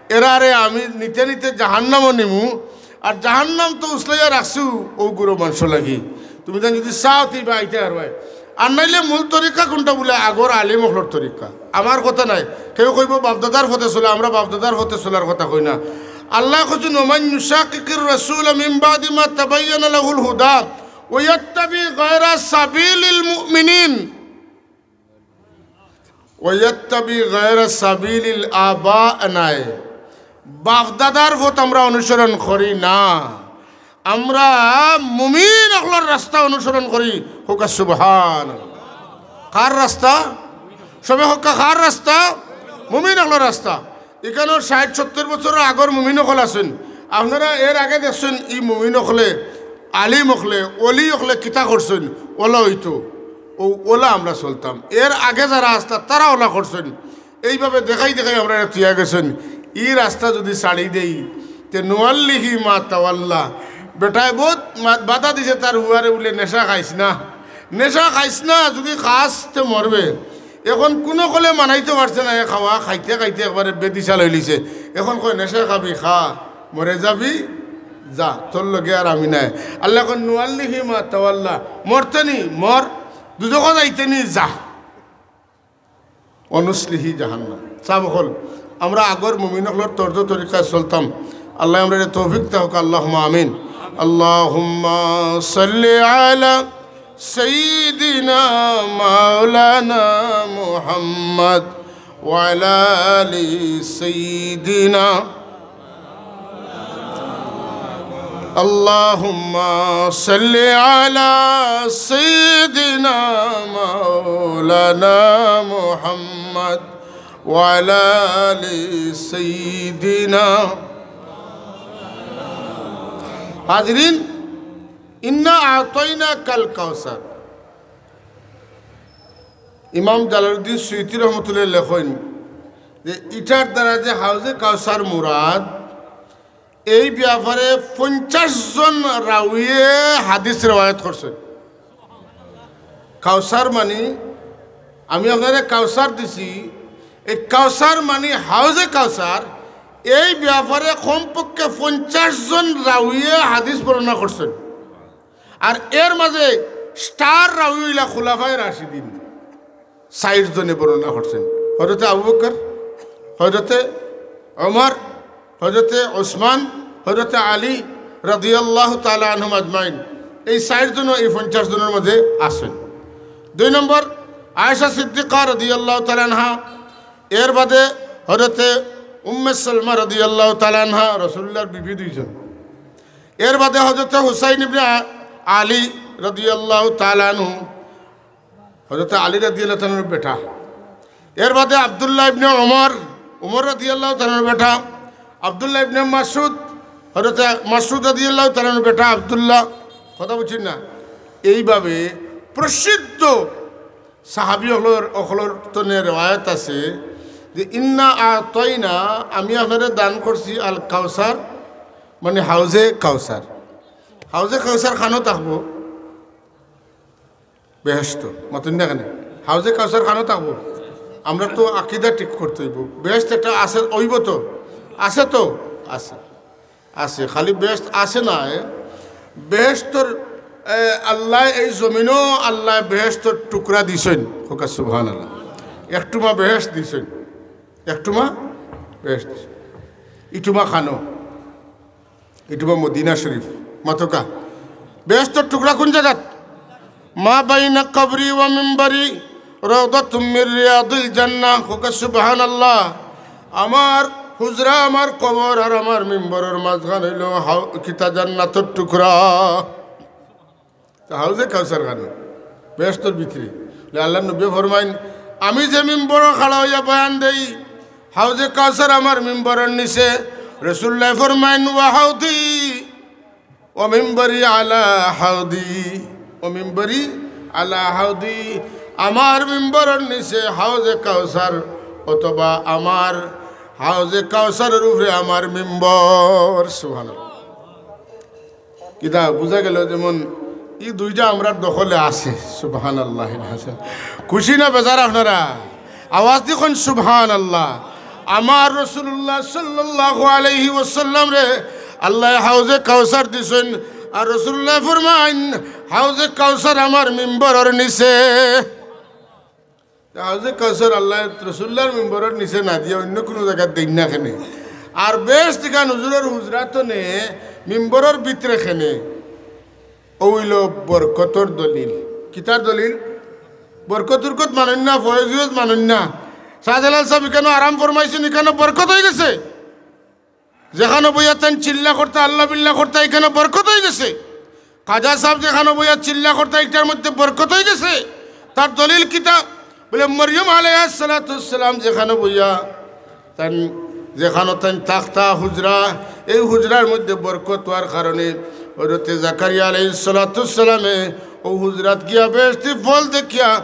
এরারে আমি নিতে নিতে জাহান্নামো নিমু। আর জাহান্নাম তো উছলাইয়া রাখছু অউ গুরু মানষর লাগি। তুমি তাইন যদি চাও তে ইবা আইতে পারবায়। আর নাইলে মূল তরিকা কুনটা বুলে? আগর আলিম অকলর তরিকা। আমার কথা নায়। কেউ কইবো বাপদাদার পথে চলা, আমরা বাপদাদার পথে চলার কথা কই না। আল্লায় কইছইন, "ওমান ইউশাকিকির রাসূলা মিন বাদি মা তাবায়্যানা লাহুল হুদা ওয়া ইয়াত্তাবি গায়রা সাবিলিল মুমিনিন।" ওয়াত্তাবি গায়রা সাবিলিল আবা নায়। বাপদাদার পথ আমরা অনুসরণ করি না, আমরা মুমিন অকলর রাস্তা অনুসরণ করি। কউক্কা সুবহান। কার রাস্তা? সবে কউক্কা কার রাস্তা? মুমিন অকলর রাস্তা। ইখানো ষাইট সত্তইর বছর আগর মুমিন অকল আছইন, আপনারা এর আগে দেখছইন ই মুমিন অকলে, আলিম অকলে, ওলি অকলে কিতা করছইন? অলা অইতো, অউ অলা আমরা চলতাম। এর আগে যারা আছলা তারা অলা করছইন। এইভাবে দেখাই দেখাই আমরারে থইয়া গেছইন। ই রাস্তা যদি ছাড়ি দেই, তে নুওয়াল্লিহি মা তাওয়াল্লা। বেটায় বউত মা-, বাধা দিছে তার পুয়ারে বুলে, "নেশা খাইস না, নেশা খাইস না, যদি খাস তে মরবে।" এখন কুনু অকলে মানাইতো পারছে না, এ খাওয়া খাইতে খাইতে একবারে বেদিশা লইলিছে। এখন কয়, "নেশা খাবি খা, মরে যাবি যা, তোর লগে আর আমি নাই।" আল্লায় কইন, "নুওয়াল্লিহি মা তাওয়াল্লা।" মরতে নি মর, দুজখো যাইতে নি যা। ওয়া নুসলিহি জাহান্নাম। সাব অকল, আমরা আগর মুমিন অকলর তর্জ তরিকায় চলতাম। আল্লায় আমরারে তৌফিক দেউক্কা, আল্লাহুম্মা আমিন। আল্লাহুম্মা সাল্লি আলা সাইয়্যিদিনা মাওলানা মুহাম্মদ ওয়া আলা আলি সাইয়্যিদিনা। اللهم صل على سيدنا مولانا محمد وعلى آل سيدنا. হাজিরিন, ইন্না আতাইনাকাল কাউসার। ইমাম জালালউদ্দিন সুয়ুতী রহমতুল্লাহ লেখইন, যে ইটার দ্বারা যে হাউজে কাউসার মুরাদ, এই ব্যাপারে পঞ্চাশ জন রাউয়ে হাদিস রেওয়ায়াত করছইন। কাউসার মানি, আমি আপনারে কাউসার দিছি, এই কাউসার মানি হাউজে কাউসার, এই ব্যাপারে কমপক্ষে পঞ্চাশ জন রাউয়ে হাদিস বর্ণনা করছইন। আর এর মাঝে স্টার রাউই অইলা খুলাফায়ে রাশিদিন, চাইর জনে বর্ণনা করছইন। হযরতে আবু বকর, হযরতে ওমর, হযরতে ওসমান, হযরতে আলী রাদিয়াল্লাহু তাআলা আনহুম আজমাইন। এই চাইর জনও এই পঞ্চাশ জনর মাঝে আছইন। দুই নম্বর, আয়েশা সিদ্দিকা রাদিয়াল্লাহু তাআলা আনহা, এর বাদে হযরতে উম্মে সালমা রাদিয়াল্লাহু তাআলা আনহা, রাসূলুল্লাহর বিবি দুইজন। এর বাদে হযরতে হুসাইন ইবনে আ-, আলী রাদিয়াল্লাহু তাআলা আনহু, হযরতে আলী রাদিয়াল্লাহু তাআলা আনহুর বেটা। এর বাদে আব্দুল্লাহ ইবনে ওমর, ওমর রাদিয়াল্লাহু তাআলা আনহুর বেটা, আব্দুল্লাহ ইবনে মাসউদ, হযরতে মাসউদ রাদিয়াল্লাহু তাআলা আনহুর বেটা আব্দুল্লাহ, কথা বুঝছইন না? এইভাবে প্রসিদ্ধ সাহাবী অকলর, অকলর তনে রেওয়ায়াত আছে যে, "ইন্না আতাইনা, আমি আপনারে দান করছি আল কাউসার, মানে হাউজে কাউসার।" হাউজে কাউসার খানো থাকবো? বেহেশত। মাতইন না কেনে? হাউজে কাউসার খানো থাকবো? আমরা তো আকিদা ঠিক করতে অইবো। বেহেশত একটা আছে, অইবো তো? আছে তো? আছে। আছে, খালি বেহেশত আছে না, এ? বেহেশতর, এ, আল্লায় এই জমিনও আল্লায় বেহেশতর টুকরা দিছইন। কউক্কা সুবহানাল্লাহ। একটুমা বেহেশত দিছইন, একটুমা বেহেশত দিছইন। ইটুমা খানো, ইটুমা মদিনা শরীফ। মাতউক্কা, বেহেশতর টুকরা কোন জাগাত? মা বাইনা কবরি ওয়া মিম্বরি রাউদাতুম মির রিয়াদিল জান্নাহ। কউক্কা সুবহানাল্লাহ। আমার হুজরা, আমার কবর আর আমার মিম্বরর মাঝখান অইলো হাউ-, কিতা জান্নাতর টুকরা। তো হাউজে কাউসার খানো, বেহেশতর ভিতরে। বলে আল্লাহর নবী ফরমাইন, "আমি যে মিম্বরো খাড়া অইয়া বয়ান দেই, হাউজে কাউসার আমার মিম্বরর নিচে।" রাসূলুল্লায় ফরমাইন, "ওয়া হাউদি।" "ওয়া মিম্বরি আলা হাউদি, ওয়া মিম্বরি আলা হাউদি।" আমার মিম্বরর নিচে হাউজে কাউসার, অথবা আমার হাউজে কাউসারর উপরে আমার মিম্বর। সুবহানাল্লাহ। কিতা বুঝা গেল? যেমন ই দুইটা আমরার দখলে আছে। সুবহানাল্লাহ। খুশি না বেজার আপনারা? আওয়াজ দি কইন সুবহানাল্লাহ। আমার রাসূলুল্লাহ সাল্লাল্লাহু আলাইহি ওয়াসাল্লামরে আল্লায় হাউজে কাউসার দিছইন, আর রাসূলুল্লায় ফরমাইন, "হাউজে কাউসার আমার মিম্বরর নিচে।" তে হাউজে কাউসার আল্লায় রাসূলুল্লাহর মিম্বরর নিচে না দিয়া অইন্য কুনু জাগাত দেইন না কেনে? আর বেহেশত ইখান হুজুরর হুজরাত নে, মিম্বরর ভিতরে কেনে? অউ অইলো বরকতর দলিল। কিতার দলিল? বরকত উরকত মানইন না, ফয়েজ উয়েজ মানইন না। শাহজালাল সাব ইখানো আরাম ফরমাইছইন, ইখানো বরকত অইগেছে। যেখানো বইয়া তাইন চিল্লা করতা, আল্লাহ বিল্লাহ করতা, ইখানো বরকত অইগেছে। খাজা সাব যেখানো বইয়া চিল্লা করতা, ইটার মধ্যে বরকত অইগেছে। তার দলিল কিতা? বলে, মরিয়ম আলাইহিস সালাতু ওয়াস সালাম যেখানো বইয়া তাইন, যেখানো তাইন থাকতা হুজরা, এই হুজরার মধ্যে বরকত অওয়ার কারণে হযরতে জাকারিয়া আলাইহিস সালাতু ওয়াস সালামে অউ হুজরাত গিয়া বেহেশতি ফল দেখিয়া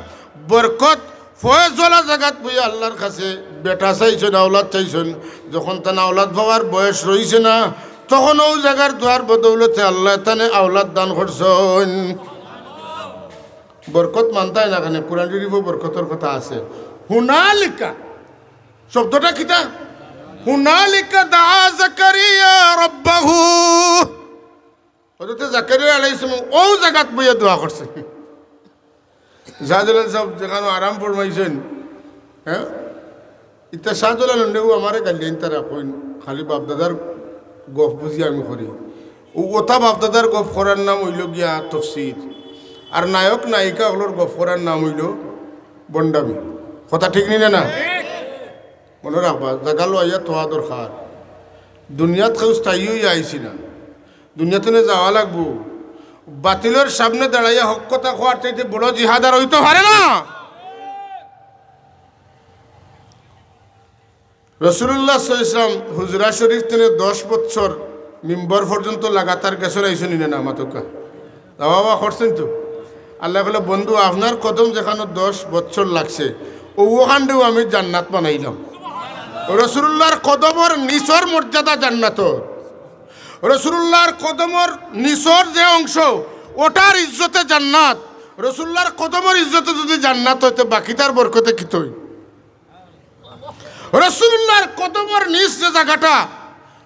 বরকত ফয়েজ ওয়ালা জাগাত বইয়া আল্লাহর কাছে বেটা চাইছইন, আওলাদ চাইছইন। যখন তান আওলাদ পাওয়ার বয়স রইছে না, তখন অউ জাগার দোয়ার বদৌলতে আল্লায় তানে আওলাদ দান করছইন। বরকত মানতায় না কেনে? কুরআন শরীফো বরকতর কথা আছে। হুনালিকা শব্দটা কিতা? হুনালিকা দাআ জাকারিয়া রাব্বাহু। হযরতে জাকারিয়া আলাইহিস সালাম অউ জাগাত বইয়া দোয়া করছইন। শাহজালাল সাব যেখানো আরাম ফরমাইছইন, হ্যাঁ? ইতা শাহজালাল অন্যেও আমারে গালি আইন তারা কইন, খালি বাপদাদার গফ বুঝি আমি করি। অউ অতা বাপদাদার গফ করার নাম অইলো গিয়া তফসির। আর নায়ক নায়িকা অকলর গফ করার নাম অইলো ভন্ডামি। কথা ঠিক নি না, না? মনো রাখবা, জাগা লওয়া আইয়া থওয়া দরকার। দুনিয়াত কেউ স্থায়ী অইয়া আইছি না, দুনিয়া থনে যাওয়া লাগবো। বাতিলর সামনে দাঁড়াইয়া হক কথা কওয়ার চাইতে বড় জিহাদ আর অইতো পারে না। রাসূলুল্লাহ সাল্লাল্লাহু আলাইহি ওয়াসাল্লাম হুজরা শরীফ থনে দশ বছর মিম্বর পর্যন্ত লাগাতার গেছইন, আইছইন নি না? মাতউক্কা। দাওয়া করছইন তো। আল্লায় কইলা, "বন্ধু, আপনার কদম যেখানো দশ বছর লাগছে, অউ অখানরেও আমি জান্নাত বানাইলাম।" রসুলুল্লাহর কদমর নিচর মর্যাদা জান্নাত। রসুলুল্লাহর কদমর নিচর যে অংশ, ওটার ইজ্জতে জান্নাত। রসুলুল্লাহর কদমর ইজ্জতে যদি জান্নাত অয়, তে বাকিটার বরকতে কিতা অইবো? রসুলুল্লাহর কদমর নিচ যে জাগাটা,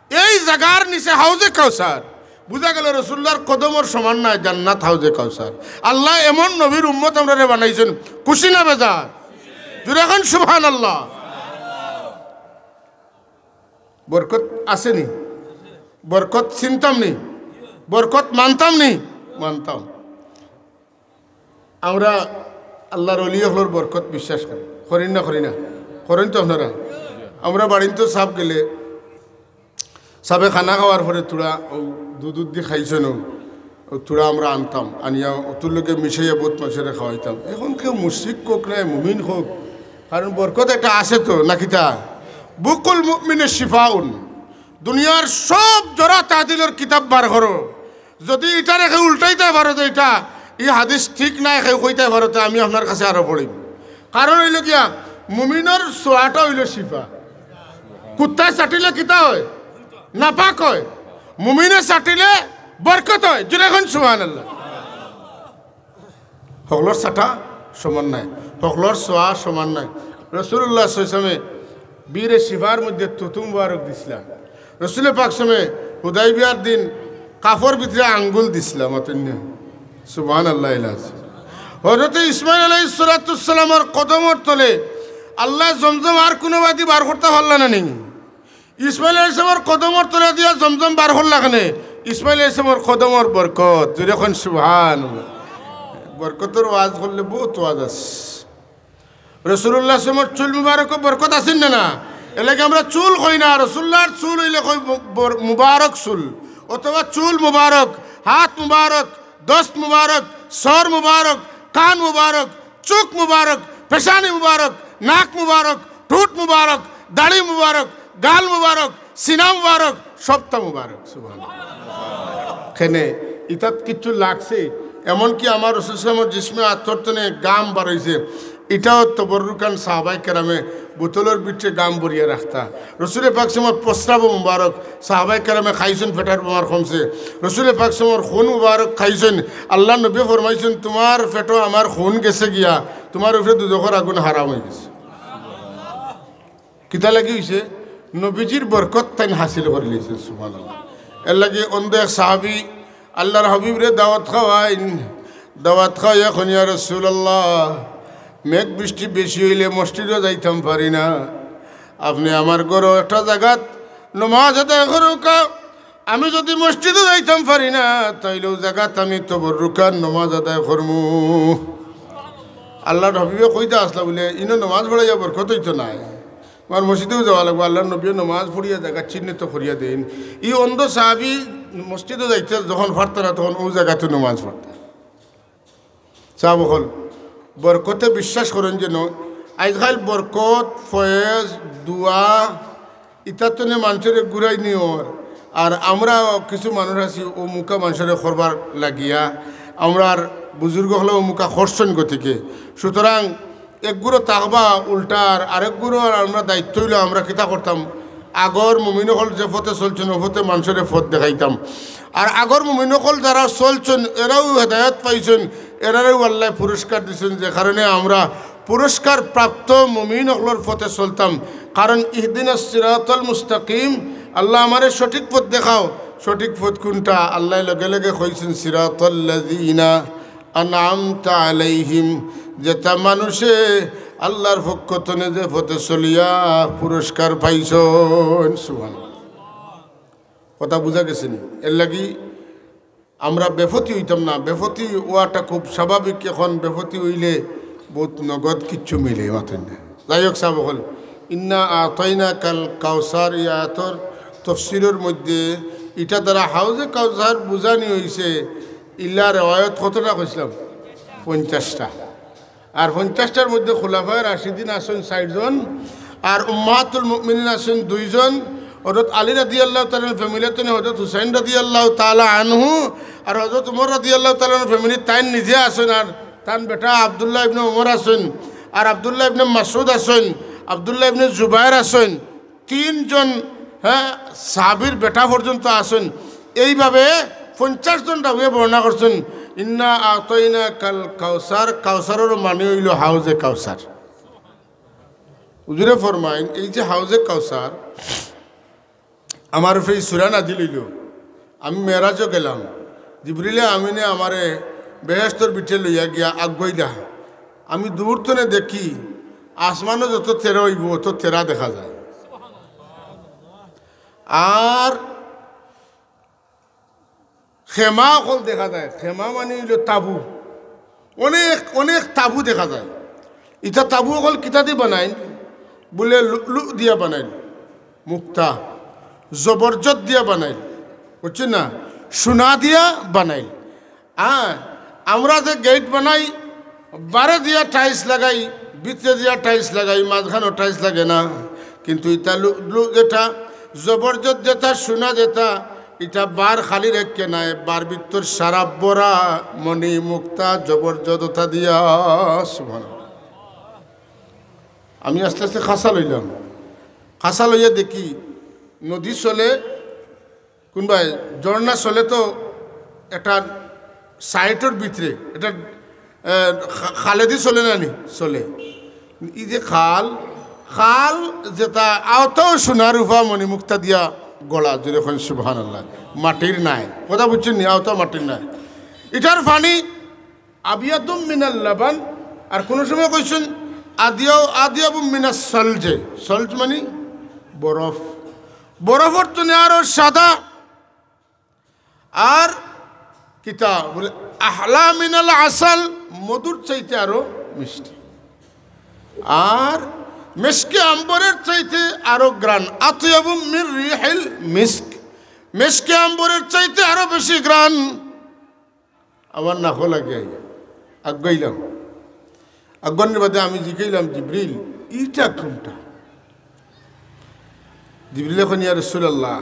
এই জাগার নিচে হাউজে কাউসার। বুঝা গেল রসুলুল্লাহর কদমর সমান নায় জান্নাত হাউজে কাউসার। আল্লায় এমন নবীর উম্মত আমরারে বানাইছইন, খুশি না বেজার? জুরে কইন সুবহানাল্লাহ। বরকত আছে নি? বরকত চিনতাম নি? বরকত মানতাম নি? মানতাম। আমরা আল্লাহর অলি অকলর বরকত বিশ্বাস করি, করি না, করি না? করইন তো আপনারা? আমরা বাড়িত তো সাব গেলে, সাবে খানা খাওয়ার পরে থুড়া অউ দুধ উধ দি খাইছইন, অউ থুড়া আমরা আনতাম, আনিয়া অতুর লগে মিশাইয়া বউত মানষরে খাওয়াইতাম। এখন কেউ মুশরিক কউক না মুমিন কউক, কারণ বরকত একটা আছে তো, না কিতা? বুকুল মুমিনে শিফাউন। দুনিয়ার সব জরা তাদিলর কিতাব বার করো, যদি ইটারে কেউ উল্টাইতায় পারো যে ইটা, ই হাদিস ঠিক নায়, কেউ কইতায় পারো, তে আমি আপনার কাছে আরো পড়িমু। কারণ অইলো গিয়া, মুমিনর ছোয়াটা অইলো শিফা। কুত্তায় চাটিলে কিতা অয়? নাপাক অয়। মুমিনে চাটিলে বরকত অয়। জুরে কইন সুবহানাল্লাহ। হকলর চাটা সমান নায়, হকলর ছোয়া সমান নায়। রসুলুল্লাহ সাল্লাল্লাহু আলাইহি ওয়াসাল্লামে বীরে শিফার মধ্যে থুতু মুবারক দিছলা। রসুলে পাক সাল্লাল্লাহু আলাইহি ওয়াসাল্লামে হুদাইবিয়ার দিন কাফর ভিতরে আঙ্গুল দিছলা, মাতইন না? সুবহানাল্লাহ। হযরত ইসমাইল আলাইহিস সালাতু ওয়াস সালামর কদমর তলে আল্লায় জমজম আর কুনুবাদি বার করতা পারলা না নি? ইসমাইল আলাইহিস সালামর কদমর তলে দিয়া জমজম বার করলা কেনে? ইসমাইল আলাইহিস সালামর কদমর বরকত। জুরে কইন সুবহানাল্লাহ। বরকতর ওয়াজ করলে বউত ওয়াজ আছে। রসুলুল্লাহ সাল্লাল্লাহু আলাইহি ওয়াসাল্লামর চুল মুবারকো বরকত আছে না, না? এরলাগি আমরা চুল কই না, রসুলুল্লাহর চুল অইলে কই বর-, মুবারক চুল, অথবা চুল মুবারক, হাত মুবারক, দস্ত মুবারক, সর মুবারক, কান মুবারক, চউখ মুবারক, পেশানি মুবারক, নাক মুবারক, ঠুট মুবারক, দাড়ি মুবারক, গাল মুবারক, সিনা মুবারক, সবটা মুবারক। সুবহানাল্লাহ। কেনে ইতাত কিচ্ছু লাগছে, এমনকি আমার রসুল সাল্লাল্লাহু আলাইহি ওয়াসাল্লামর জিসমে আতর তনে গাম বারইছে, ইটাও তবররুকান সাহাবায়ে কেরামে বোতলর ভিতরে গাম ভরিয়া রাখতা। রসুলে পাক সাল্লাল্লাহু আলাইহি ওয়াসাল্লামর প্রস্রাব মুবারক, সাহাবায়ে কেরামে খাইছইন, পেটর বেমার কমছে। রসুলে পাক সাল্লাল্লাহু আলাইহি ওয়াসাল্লামর খুন মুবারক খাইছইন। আল্লাহর নবী ফরমাইছইন, "তুমার পেটো আমার খুন গেছে গিয়া, তুমার উপরে দুজখর আগুন হারাম অইগেছে।" কিতা লাগি অইছে? নবীজির বরকত তাইন হাসিল করিলিছইন। সুবহানাল্লাহ। এরলাগি অন্ধ এক সাহাবী আল্লাহর হাবিবরে দাওয়াত খাওয়াইন, দাওয়াত খাওয়াইয়া কইন, "ইয়া রাসূলুল্লাহ, মেঘ বৃষ্টি বেশি অইলে মসজিদো যাইতাম পারি না, আপনে আমার ঘরো একটা জাগাত নমাজ আদায় করউক্কা, আমি যুদি মসজিদো যাইতাম পারি না, তাইলে অউ জাগাত আমি তবররুকান নমাজ আদায় করমু।" আল্লাহর হাবিবে কইতা আছলা বুলে, "ইনো নমাজ পড়াইয়া বরকত অইতো নায়, আমার মসজিদো যাওয়া লাগবো।" আল্লাহর নবীয়ে নমাজ পড়িয়া জাগা চিহ্নিত করিয়া দেইন। ই অন্ধ সাহাবী মসজিদো যাইতা যখন পারতা না, তখন অউ জাগাত নমাজ পড়তা। সাব অকল, বরকতে বিশ্বাস করইন যেন। আইজকাইল বরকত, ফয়েজ, দোয়া, ইতার তনে মানষরে ঘুরাই নিয়র। আর আমরা কিছু মানুষ আছি অমুকা মানষরে করবার লাগিয়া, আমরার বুজুর্গ অকলে অমুকা করছইন গতিকে। সুতরাং একগুরো থাকবা উল্টার, আরেকগুরো আর আমরা দায়িত্ব অইলো আমরা কিতা করতাম, আগর মুমিন অকল যে পথে চলছইন, অউ পথে মানষরে পথ দেখাইতাম। আর আগর মুমিন অকল যারা চলছইন, এরাও হেদায়েত পাইছইন, এরারেও আল্লায় পুরস্কার দিছইন, যে কারণে আমরা পুরস্কার প্রাপ্ত মুমিন অকলর পথে চলতাম। কারণ ইহদিনাস সিরাতাল মুস্তাকিম, আল্লাহ আমারে সঠিক পথ দেখাও। সঠিক পথ কুনটা? আল্লায় লগে লগে কইছইন, সিরাতাল্লাযিনা আনআমতা আলাইহিম, যেতা মানষে আল্লাহর পক্ষ তনে যে পথে চলিয়া পুরস্কার পাইছইন। সুবহানাল্লাহ। কথা বুঝা গেছে নি? এরলাগি আমরা বেফতি অইতাম না, বেফতি অওয়াটা খুব স্বাভাবিক। এখন বেফতি অইলে বউত নগদ কিচ্ছু মিলে, মাতইন না। যাই হোক, সাব অকল, ইন্না আতাইনাকাল কাউসার, ই আয়াতর তফসিরর মধ্যে ইটা দ্বারা হাউজে কাউসার বুঝানি অইছে। ইলা রেওয়ায়ত কতটা কইছলাম? পঞ্চাশটা। আর পঞ্চাশটার মধ্যে খুলাফায়ে রাশিদিন আছইন চাইরজন, আর উম্মাহাতুল মুমিনিন আছইন দুইজন। হযরত আলী রাদিয়াল্লাহু তাআলা আনহুর ফ্যামিলি তনে হযরত হুসাইন রাদিয়াল্লাহু তাআলা আনহু, আর হযরত উমর রাদিয়াল্লাহু তাআলা আনহুর ফ্যামিলি তাইন নিজে আছইন, আর তান বেটা আব্দুল্লাহ ইবনে উমর আছইন, আর আব্দুল্লাহ ইবনে মাসউদ আছইন, আব্দুল্লাহ ইবনে জুবায়ের আছইন। তিনজন, হ্যাঁ, সাহাবীর বেটা পর্যন্ত আছইন। এইভাবে পঞ্চাশ জন রাউয়ে বর্ণনা করছইন, "ইন্না আতাইনা কাল কাউসার", কাউসারর মানে অইলো হাউজে কাউসার। হুজুরে ফরমাইন, এই যে হাউজে কাউসার, আমার উপরে এই সূরা নাজিল অইলো, আমি মেরাজো গেলাম, জিবরিলে আমিনে আমারে বেহেশতর ভিতরে লইয়া গিয়া আগুয়াইলা। আমি দূর তনে দেখি, আসমানো যত তেরা অইবো, অত তেরা দেখা যায়। আর খেমা অকল দেখা যায়। খেমা মানে অইলো তাবু। অনেক, অনেক তাবু দেখা যায়। ইতা তাবু অকল কিতা দি বানাইন? বুলে লুলু দিয়া বানাইন, মুক্তা, জবরজত দিয়া বানাইন, বুঝছইন না? সোনা দিয়া বানাইন। হ্যাঁ, আমরা যে গেইট বানাই, বারে দিয়া টাইলস লাগাই, ভিতরে দিয়া টাইলস লাগাই, মাঝখানো টাইলস লাগে না। কিন্তু ইতা লু-, লু-, যেটা জবরজত, যেটা সোনা, যেটা, ইটা বার খালি রাখে নাই, বার ভিতর সারা ভরা মণি মুক্তা জবরজত ওটা দিয়া। সুবহানাল্লাহ। আমি আস্তে আস্তে খাসা লইলাম, খাসা লইয়া দেখি নদী চলে, কোনবায় ঝর্ণা চলে তো একটা সাইটর ভিতরে, এটা, এ, খা-, খালেদি চলে না নি? চলে। এই যে খাল, খাল যেটা আওতাও সোনা রূপা মণিমুক্তা দিয়া গড়া, জোরে কইন সুবহানাল্লাহ। মাটির নায়, কথা বুঝছইন নি? আওতা মাটির নায়। ইটার পানি আবিয়াদুম মিনাল লাবান, আর কোনো সময় কইছইন আদিয়াও, আদিয়াবুম মিনাস সলজে, সলজ মানে বরফ, বরফর তনে আরো সাদা। আর কিতা বুলে, আহলা মিনাল আসাল, মধুর চাইতে আরো মিষ্টি। আর মিশকে আম্বরের চাইতে আরো ঘ্রাণ, আতয়াবু মির রিহিল মিস্ক, মিশকে আম্বরের চাইতে আরো বেশি ঘ্রাণ। আমার নাকো লাগে আইয়া। আগুয়াইলাম। আগুয়ানির বাদে আমি জিকাইলাম, "জিবরিল, ইটা কোনটা?" জিবরিলে কইন, "ইয়া রাসূলুল্লাহ,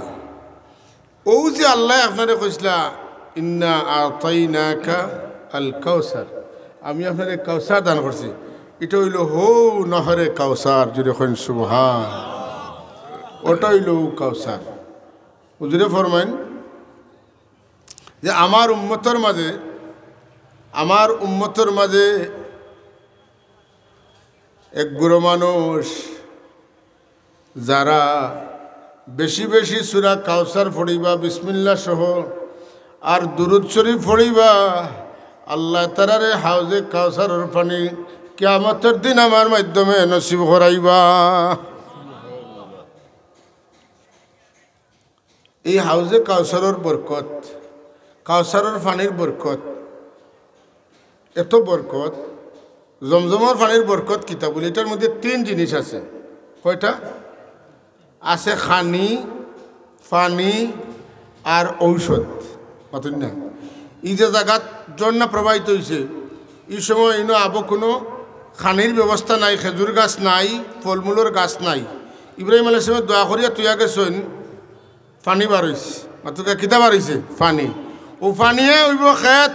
অউ যে আল্লায় আপনারে কইছলা, 'ইন্না আতাইনাকা আল কাউসার', আমি আপনারে কাউসার দান করছি, ইটা অইলো হউ নহরে কাউসার।" জোরে কইন সুবহান। ওটা অইলো কাউসার। হুজুরে ফরমাইন, যে আমার উম্মতর মাঝে, আমার উম্মতর মাঝে এক গুরু মানুষ যারা বেশি বেশি সূরা কাউসার পড়িবা বিসমিল্লাহ সহ, আর দুরূদ শরীফ পড়িবা, আল্লাহ তাআলারে হাউজে কাউসারর পানি কিয়ামতর দিন আমার মাধ্যমে নসিব করাইবা। এই হাউজে কাউসারর বরকত, কাউসারর পানির বরকত, এত বরকত, জমজমর পানির বরকত কিতা বুলে? ইটার মধ্যে তিন জিনিস আছে। কয়টা? আছে খানি, পানি আর ঔষধ। মাতইন না? এই যে জাগাত ঝর্ণা প্রবাহিত অইছে, এই সময় ইনো আবো কোনো খানির ব্যবস্থা নাই, খেজুর গাছ নাই, ফলমূলর গাছ নাই। ইব্রাহিম আলাইহিস সালামে দোয়া করিয়া থইয়া গেছইন, পানি বার অইছে। মাতউক্কা, কিতা বার অইছে? পানি। অউ পানিয়ে অইবো খেত।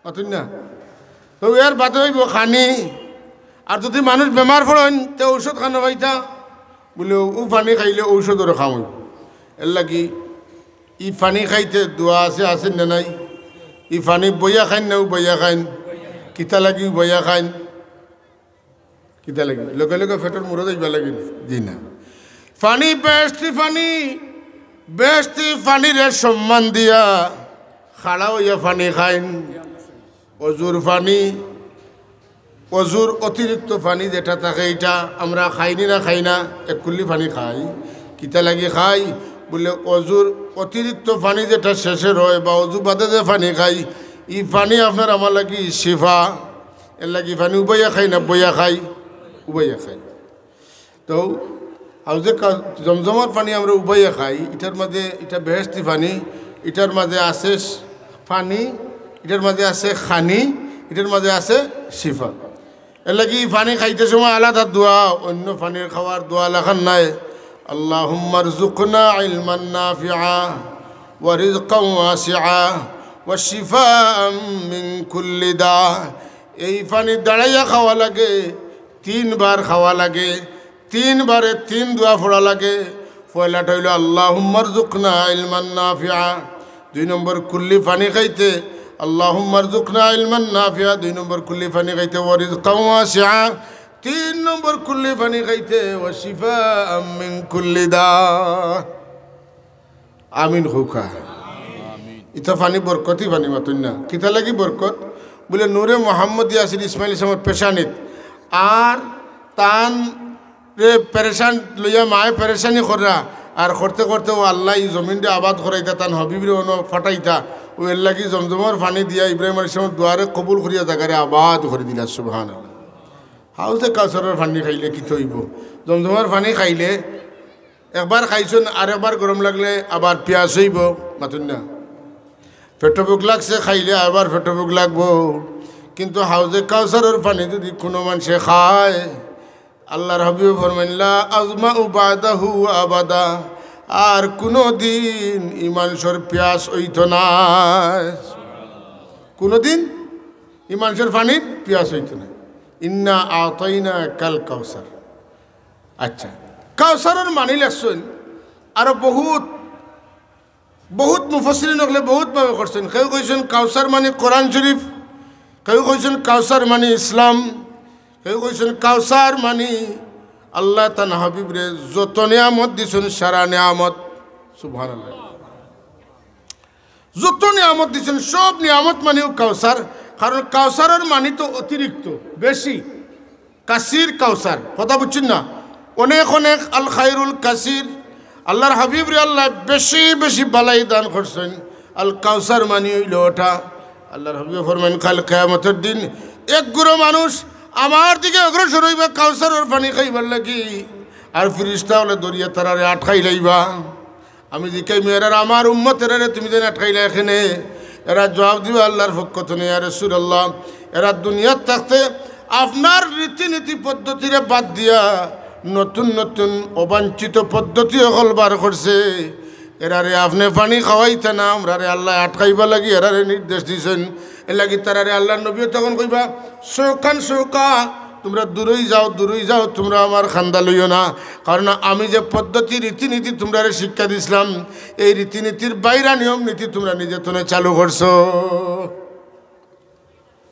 মাতইন না? তো এর বাদে অইবো খানি। আর যদি মানুষ বেমার পড়ইন, তে ঔষধ খানো খাইতা? বুলে, অউ পানি খাইলে ঔষধর কাম অইবো। এরলাগি ই পানি খাইতে দোয়া আছে, আছে না নাই? ই পানি বইয়া খাইন না উবাইয়া খাইন? কিতা লাগি উবাইয়া খাইন? কিতা লাগি? লগে লগে পেটর মুরো যাইবা লাগি নি? জি না। পানি বেহেশতি পানি, বেহেশতি পানিরে সম্মান দিয়া খাড়া অইয়া পানি খাইন। অজুর পানি, অজুর অতিরিক্ত পানি যেটা থাকে, ইটা আমরা খাইনি না খাই না? এক কুল্লি পানি খাই। কিতা লাগি খাই? বুলে, অজুর অতিরিক্ত পানি যেটা শেষের হয় বা অজু বাদে যে পানি খাই, ই পানি আপনার আমার লাগি শিফা। এরলাগি পানি উবাইয়া খাই না বইয়া খাই? উবাইয়া খাই। তো হাউজে কা-, জমজমর পানি আমরা উবাইয়া খাই, ইটার মাঝে, ইটা বেহেশতি পানি, ইটার মাঝে আছে স-, পানি, ইটার মাঝে আছে খানি, ইটার মাঝে আছে শিফা। এরলাগি ই পানি খাইতে সময় আলাদা দোয়া, অন্য পানির খাওয়ার দোয়া লাখান নাই। আল্লাহুম্মারযুকনা ইলমান নাফিআ ওয়া রিজকান ওয়াসিআ ওয়া শিফাআম মিন কুল্লি দা। এই পানি দাঁড়াইয়া খাওয়া লাগে, তিনবার খাওয়া লাগে। তিনবারে তিন দোয়া পড়া লাগে। পয়লাটা অইলো, "আল্লাহুম্মারযুকনা ইলমান নাফিআ।" দুই নম্বর কুল্লি পানি খাইতে, "আল্লাহুম্মারযুকনা ইলমান নাফিআ।" দুই নম্বর কুল্লি পানি খাইতে, "ওয়া রিজকান ওয়াসিআ।" তিন নম্বর কুল্লি পানি খাইতে, "ওয়া শিফাআম মিন কুল্লি দা।" আমিন কউক্কা। ইতা পানি বরকতি পানি, মাতইন না। কিতা লাগি বরকত? বুলে, নূরে মোহাম্মদী আছিল ইসমাইল ইসলামর পেশানিত, আর তানরে পেরেশান লইয়া মায়ে পেরেশানি কররা, আর করতে করতে অউ আল্লায় ই জমিনরে আবাদ করাইতা, তান হাবিবরে অনো পাঠাইতা। অউ এরলাগি জমজমর পানি দিয়া ইব্রাহিম আলাইহিস সালামর দোয়ারে কবুল করিয়া জাগারে আবাদ করি দিলা। সুবহানাল্লাহ। হাউজে কাউসারর পানি খাইলে কিতা অইবো? জমজমর পানি খাইলে একবার খাইছইন, আরেকবার গরম লাগলে আবার পিয়াস অইবো, মাতইন না। পেটো ভুক লাগছে, খাইলে আবার পেটো ভুক লাগবো। কিন্তু হাউজে কাউসারর পানি যুদি কুনু মানষে খায়, আল্লার হাবিবে ফরমাইন, "লা আজমাউ বাদাহু আবাদা।" আর কুনুদিন ই মানষর পিয়াস অইতো নায়, কুনুদিন ই মানষর পানির পিয়াস অইতো নায়। ইন্না আতাইনাকাল কাউসার। আচ্ছা, কাউসারর মানি লেখছইন আরো বহুত, বহুত মুফাসসিরিন অকলে বহুত ভাবে করছইন। কেউ কইছইন কাউসার মানি কোরআন শরীফ, কেউ কইছইন কাউসার মানি ইসলাম, কেউ কইছইন কাউসার মানি আল্লায় তান হাবিবরে যত নিয়ামত দিছইন, সারা নিয়ামত। সুবহানাল্লাহ। যত নিয়ামত দিছইন, সব নিয়ামত মানিউ কাউসার। কারণ কাউসারর মানি তো অতিরিক্ত, বেশি, কাসির কাউসার। কথা বুঝছইন না? অনেক অনেক, আল খাইরুল কাসির। আল্লার হাবিবরে আল্লায় বেশি বেশি বালাই দান করছইন। আল কাউসার মানি অইলো অটা। আল্লার হাবিবে ফরমাইন, কাল কিয়ামতর দিন এক গুরু মানুষ আমার দিকে অগ্রসর অইবা কাউসারর পানি খাইবার লাগি, আর ফিরিস্তা অকলে ধরিয়া তারারে আটকাইলাইবা। আমি জিকাইমু, "এরার, আমার উম্মত এরারে তুমি যেন আটকাইলায় কেনে?" এরা জবাব দিবা আল্লার পক্ষ থনে, "ইয়া রাসূলুল্লাহ, এরা দুনিয়াত থাকতে আপনার রীতিনীতি পদ্ধতিরে বাদ দিয়া নতুন নতুন অবাঞ্ছিত পদ্ধতি অকল বার করছে। এরারে আপনে পানি খাওয়াইতা না, আমরারে আল্লায় আটকাইবার লাগি এরারে নির্দেশ দিছইন।" এরলাগি তারারে আল্লার নবীয়ে তখন কইবা, "সুহকান সুহকা, তুমরা দূরই যাও, দূরই যাও, তুমরা আমার খান্দা লইও না। কারণ আমি যে পদ্ধতি, রীতিনীতি তুমরারে শিক্ষা দিছলাম, এই রীতিনীতির বাইরা নিয়ম নীতি তুমরা নিজে থনে চালু করছো।"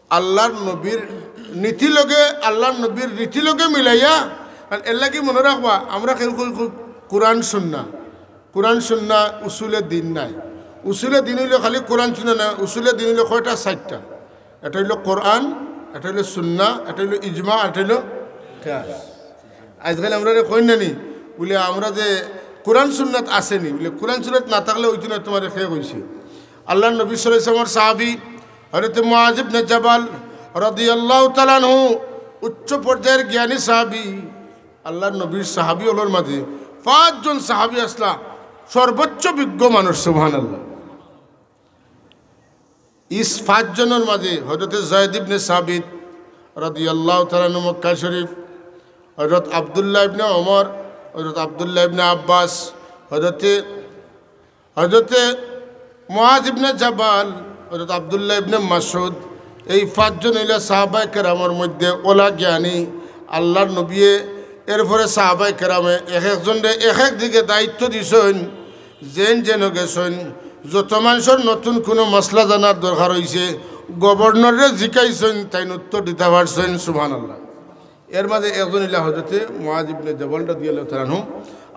আল্লার নবীর নীতি লগে, আল্লার নবীর রীতি লগে মিলাইয়া, আর এরলাগি মনো রাখবা, আমরা কেউ কই, কই, কোরআন সুন্নাহ, কোরআন সুন্নাহ উসুলে দিন নায়। উসুলে দিন অইলো খালি কোরআন সুন্নাহ নায়, উসুলে দিন অইলো কয়টা? চাইরটা। এটা অইলো কোরআন, এটা অইলো সুন্নাহ, এটা অইলো ইজমা, এটা অইলো কিয়াস। আইজকাইল আমরারে কইন না নি, বুলে, "আমরা যে কোরআন সুন্নাত আছে নি?" বুলে, "কোরআন সুন্নাত না থাকলে অইতো না, তুমারে কে কইছে?" আল্লার নবী সাল্লাল্লাহু আলাইহি ওয়াসাল্লামর সাহাবী হযরতে মুআজ ইবনে জাবাল রাদিয়াল্লাহু তাআলা আনহু উচ্চ পর্যায়ের জ্ঞানী সাহাবী। আল্লার নবীর সাহাবী অকলর মাঝে পাঁচজন সাহাবী আছলা সর্বোচ্চ বিজ্ঞ মানুষ, সুবহানাল্লাহ। ইস পাঁচজনর মাঝে হযরতে যায়েদ ইবনে সাবিত রাদিয়াল্লাহু তাআলা আনহু মক্কা শরীফ, হযরত আব্দুল্লাহ ইবনে ওমর, হযরত আব্দুল্লাহ ইবনে আব্বাস, হযরতে, হযরতে মুআজ ইবনে জাবাল, হযরত আব্দুল্লাহ ইবনে মাসউদ, এই পাঁচজন অইলা সাহাবায়ে কেরামর মধ্যে অলা জ্ঞানী। আল্লার নবীয়ে এরপরে সাহাবায়ে কেরামে এক একজনরে এক এক দিকে দায়িত্ব দিছইন। যেন যেন গেছইন, যত মানষর নতুন কুনু মাসলা জানার দরকার অইছে, গভর্নররে জিকাইছইন, তাইন উত্তর দিতা পারছইন। সুবহানাল্লাহ। এর মাঝে একজন অইলা হযরতে মুআজ ইবনে জাবাল রাদিয়াল্লাহু তাআলা আনহু।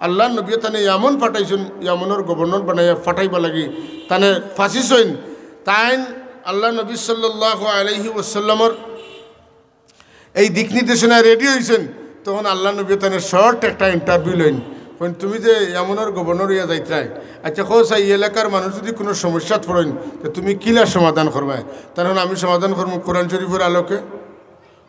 আল্লার নবীয়ে তানে ইয়ামন পাঠাইছইন, ইয়ামনর গভর্নর বানাইয়া পাঠাইবার লাগি তানে ফাঁসিছইন। তাইন আল্লার নবী সাল্লাল্লাহু আলাইহি ওয়াসাল্লামর এই দিক নির্দেশনায় রেডি অইছইন, তখন আল্লার নবীয়ে তানে শর্ট একটা ইন্টারভিউ লইন। কইন, "তুমি যে ইয়ামনর গভর্নর অইয়া যাইতরায়, আচ্ছা, কও চাই, ই এলাকার মানুষ যুদি কুনু সমস্যাত পড়ইন, তে তুমি কিলা সমাধান করবায়?" তাইন কইন, "আমি সমাধান করমু কোরআন শরীফর আলোকে।"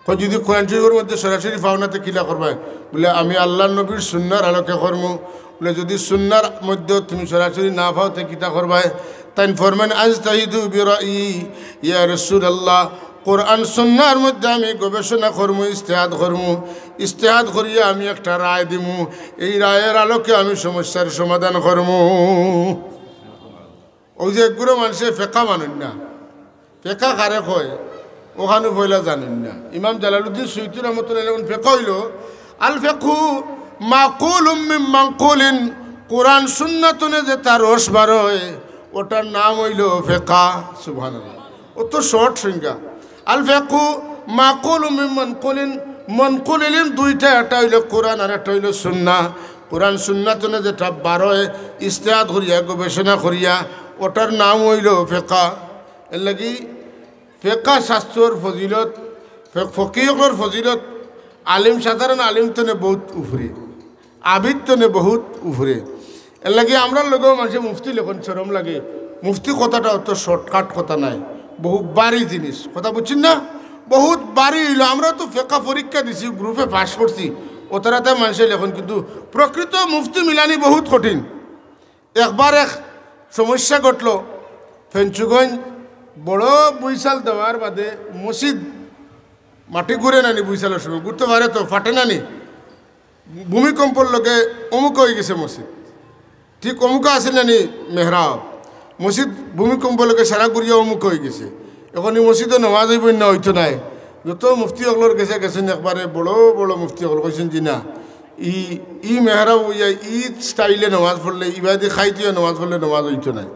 কইন, "যুদি কোরআন শরীফর মধ্যে সরাসরি পাও না, তে কিলা করবায়?" বুলে, "আমি আল্লার নবীর সুন্নার আলোকে করমু।" বুলে, "যুদি সুন্নার মধ্যে তুমি সরাসরি না পাও, তে কিতা করবায়?" তাইন ফরমাইন, "আজতাহিদু বিরাই, ইয়া রাসূলুল্লাহ, কোরআন সুন্নার মধ্যে আমি গবেষণা করমু, ইজতিহাদ করমু, ইজতিহাদ করিয়া আমি একটা রায় দিমু, এই রায়ের আলোকে আমি সমস্যার সমাধান করমু।" অউ যে একগুলো মানষে ফেকা মানইন না, ফেকা কারে কয়, অখানউ পয়লা জানইন না। ইমাম জালালউদ্দিন সুয়ুতী রহমতুল্লাহ আলাইহি ফেকা অইলো, আল ফেকহু মাকুলুম মিন মানকুলিন, কোরআন সুন্নাত থনে যেটা রস বারয়, ওটার নাম অইলো ফেকা। সুবহানাল্লাহ। অত শর্ট সংজ্ঞা। আল ফেকু মাকুলুম মিন মানকুলিন, মানকুলিন দুইটা, একটা অইলো কোরআন আর একটা অইলো সুন্নাহ। কোরআন সুন্নাত থনে যেটা বারয়, ইজতিহাদ করিয়া, গবেষণা করিয়া, ওটার নাম অইলো ফেকা। এর লাগি ফেকা শাস্ত্রর ফজিলত, ফে-, ফকিহ অকলর ফজিলত আলিম, সাধারণ আলিম থনে বহুত উপরে, আবিদ থনে বহুত উপরে। এর লাগি আমরার লগেও মানষে মুফতি লেখন শরম লাগে। মুফতি কথাটা অত শর্টকাট কথা নায়, বহু ভারী জিনিস। কথা বুঝছইন না? বহুত ভারী অইলো। আমরা তো ফেকা পরীক্ষা দিছি, গ্রুপে পাস করছি, অতারাতে মানষে লেখন, কিন্তু প্রকৃত মুফতি মিলানি বহুত কঠিন। একবার এক সমস্যা ঘটলো, ফেঞ্চুগঞ্জ বড় বুইছাল দেওয়ার বাদে মসজিদ মাটি ঘুরে নানি, বুইছালর সময় ঘুরতে পারে তো, ফাটে নানি, ভূমিকম্পর লগে অমুক অইগেছে মসজিদ, ঠিক অমুক আছিল নানি মেহরাব, মসজিদ ভূমিকম্পর লগে সারা ঘুরিয়া অমুক অইগেছে। এখন ই মসজিদো নামাজ অইবো না অইতো নায়? যত মুফতি অকলর গেছে গেছইন, একবারে বড় বড় মুফতি অকল কইছইন, "জি না, ই, ই মেহরাব অইয়া ই স্টাইলে নামাজ পড়লে, ইবাদি খাইতে নামাজ পড়লে নামাজ অইতো নায়।"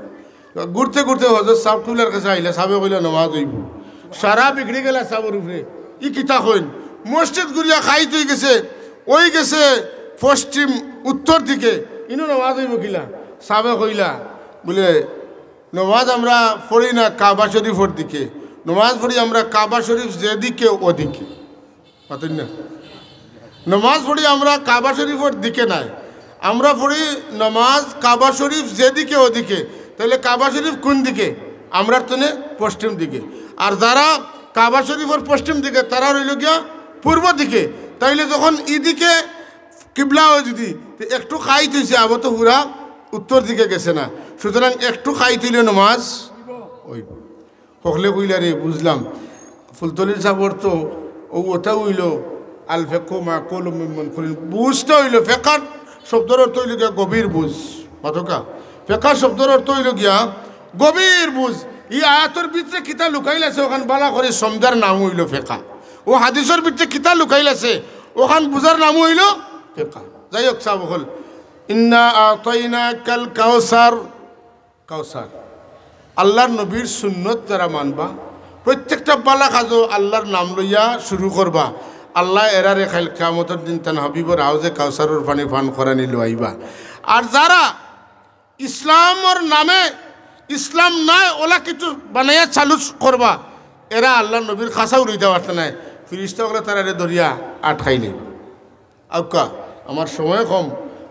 ঘুরতে ঘুরতে হজরত সাব কিবলার কাছে আইলা, সাবে কইলা, "নামাজ অইবো।" সারা বিগড়ি গেলা সাবর উপরে। ই কিতা কইন? মসজিদ ঘুরিয়া খাইত অইগেছে, অইগেছে পশ্চিম উত্তর দিকে, ইনো নামাজ অইবো কিলা? সাবে কইলা, বুলে, "নামাজ আমরা পড়ি না কাবা শরীফর দিকে, নামাজ পড়ি আমরা কাবা শরীফ যেদিকে ওদিকে।" মাতইন না? নামাজ পড়ি আমরা কাবা শরীফর দিকে নায়, আমরা পড়ি নামাজ কাবা শরীফ যেদিকে ওদিকে। তাইলে কাবা শরীফ কোন দিকে? আমরার থনে পশ্চিম দিকে। আর যারা কাবা শরীফর পশ্চিম দিকে, তারা রইল গিয়া পূর্ব দিকে। তাইলে যখন ইদিকে কিবলা অয় যদি, তে একটু খাইত অইছে, আবো তো পুরা উত্তর দিকে গেছে না। সুতরাং একটু খাইত অইলে নামাজ অইবো। হকলে কইলা, "রে, বুঝলাম।" ফুলতলির সাবর তো অউ অতা অইলো, "আল ফেকু মাকুলুম মিন মানকুলিন।" বুঝতে অইলো, ফেকার শব্দর অর্থ অইলো গিয়া গভীর বুঝ। মাতকা, ফেকার শব্দর অর্থ অইলো গিয়া গভীর বুঝ। ই আয়াতর ভিতরে কিতা লুকাইল আছে, অখান বালা করি সমঝার নাম অইলো ফেকা। অউ হাদিসর ভিতরে কিতা লুকাইল আছে, অখান বুঝার নাম অইলো ফেকা। যাই হোক, সাব অকল, "ইন্না আতাইনাকাল কাউসার।" কাউসার। আল্লার নবীর সুন্নত যারা মানবা, প্রত্যেকটা বালা কাজও আল্লার নাম লইয়া শুরু করবা, আল্লায় এরারে কাইল কিয়ামতর দিন তান হাবিবর হাউজে কাউসারর পানি পান করানি লওয়াইবা। আর যারা ইসলামর নামে ইসলাম নায় অলা কিছু বানাইয়া চালু করবা, এরা আল্লার নবীর কাছাউ রইতা পারতা নায়, ফিরিস্তা অকলে তারারে ধরিয়া আটকাইলে। আউক্কা, আমার সময় কম।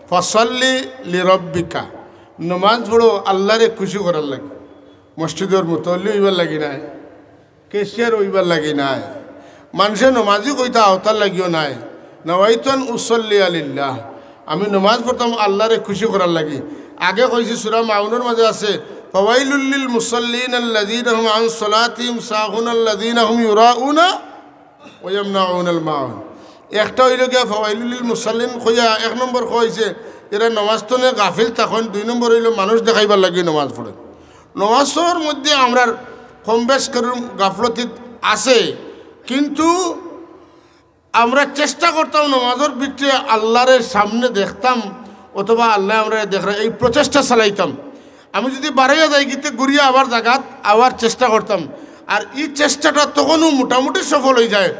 ফাসাল্লি লিরাব্বিকা, নমাজ পড়ো আল্লারে খুশি করার লাগি। মসজিদর মুতল্লি অইবার লাগি নায়, ক্যাশিয়ার অইবার লাগি নায়, মানষে নমাজি কইতা অতার লাগিও নায়। নাওয়াইতু আন উসাল্লিয়া লিল্লাহ, আমি নমাজ পড়তাম আল্লারে খুশি করার লাগি। আগে কইছি, সূরা মাউনর মাঝে আছে, "ফাওয়াইলুল লিল মুসাল্লিন আল্লাযীনা হুম আন সালাতিহিম সাহুন আল্লাযীনা হুম ইউরাউনা ওয়া ইয়ামনাউনাল মাউন।" একটা অইলো গিয়া ফাওয়াইলুল লিল মুসাল্লিন কইয়া এক নম্বর কইছে, এরা নমাজ তনে গাফিল থাকইন। দুই নম্বর অইলো মানুষ দেখাইবার লাগি নমাজ পড়ে। নমাজর মধ্যে আমরার কম বেশ করুম গাফলতি আছে, কিন্তু আমরা চেষ্টা করতাম নমাজর ভিতরে আল্লারে সামনে দেখতাম, অথবা আল্লায় আমরারে দেখরা, এই প্রচেষ্টা চালাইতাম। আমি যদি বারইয়া যাই, গিতে ঘুরিয়া আবার জাগাত আবার চেষ্টা করতাম। আর ই চেষ্টাটা তখনও মোটামুটি সফল অইযায়,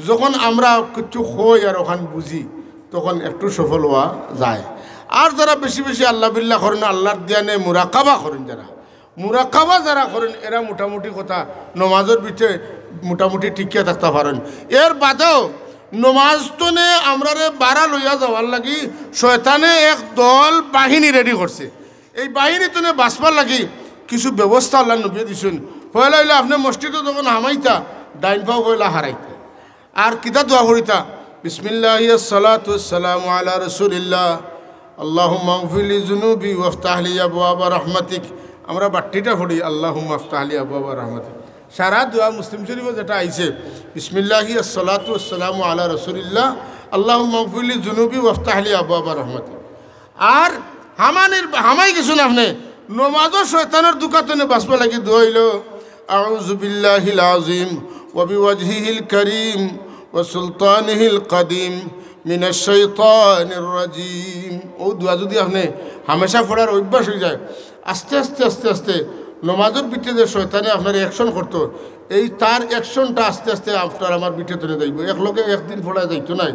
যখন আমরা কিছু কই আর অখান বুঝি, তখন একটু সফল অওয়া যায়। আর যারা বেশি বেশি আল্লাহ বিল্লাহ করইন, আল্লার ধ্যানে মুরাকাবা করইন, যারা মুরাকাবা যারা করইন, এরা মোটামুটি কথা নমাজর ভিতরে মোটামুটি টিকিয়া থাকতা পারইন। এর বাদেও নমাজ তনে আমরারে বারা লইয়া যাওয়ার লাগি শয়তানে এক দল বাহিনী রেডি করছে। এই বাহিনী তনে বাঁচবার লাগি কিছু ব্যবস্থা আল্লার নবীয়ে দিছইন। পয়লা অইলো আপনে মসজিদো যখন হামাইতা, ডাইন পাও পয়লা হারাইতা। আর কিতা দোয়া পড়িতা? বিসমিল্লাহি আসসালাতু আসসালামু আলা রাসূলিল্লাহ। আল্লাহুম্মা গফিরলি যুনুবি ওয়াফতাহলি আবওয়াবা রাহমাতিক। আমরা বাট্টিটা পড়ি, আল্লাহুম্মা আফতাহলি আবওয়াবা রাহমাতিক। সারা দোয়া মুসলিম শরীফো যেটা আইছে, বিসমিল্লাহি আসসালাতু আসসালামু আলা রাসূলিল্লাহ, আল্লাহুম্মা গফিরলি যুনুবি ওয়াফতাহলি আবওয়াবা রাহমাতিক। আর হামানির, হামাই গেছইন আপনে, নমাজও শয়তানর ধুকা তনে বাঁচবার লাগি দোয়া অইলো, আউযু বিল্লাহিল আযীম ওয়া বিওয়াজহিহিল কারীম ওয়া সুলতানিহিল কাদীম মিনাশ শাইতানির রাজিম। অউ দোয়া যুদি আপনে হামেশা পড়ার অভ্যাস অইযায়, আস্তে আস্তে আস্তে আস্তে নমাজর ভিতরে যে শয়তানে আপনারে action করতো, এই তার actionটা আস্তে আস্তে আপনার আমার ভিতরে যাইবো। একলগে একদিন পড়া যাইতো নায়।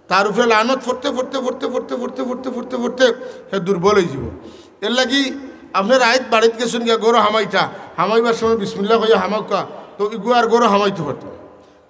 তার উপরে লানত পড়তে পড়তে পড়তে পড়তে পড়তে পড়তে পড়তে পড়তে হে দুর্বল অইযিবো। এরলাগি আপনে রাইত বাড়িত গেছইন গিয়া গরু হামাইতা, হামাইবার সময় বিসমিল্লাহ কইয়া হামাউক্কা, তো ইগু আর গরু হামাইতো পারতো না।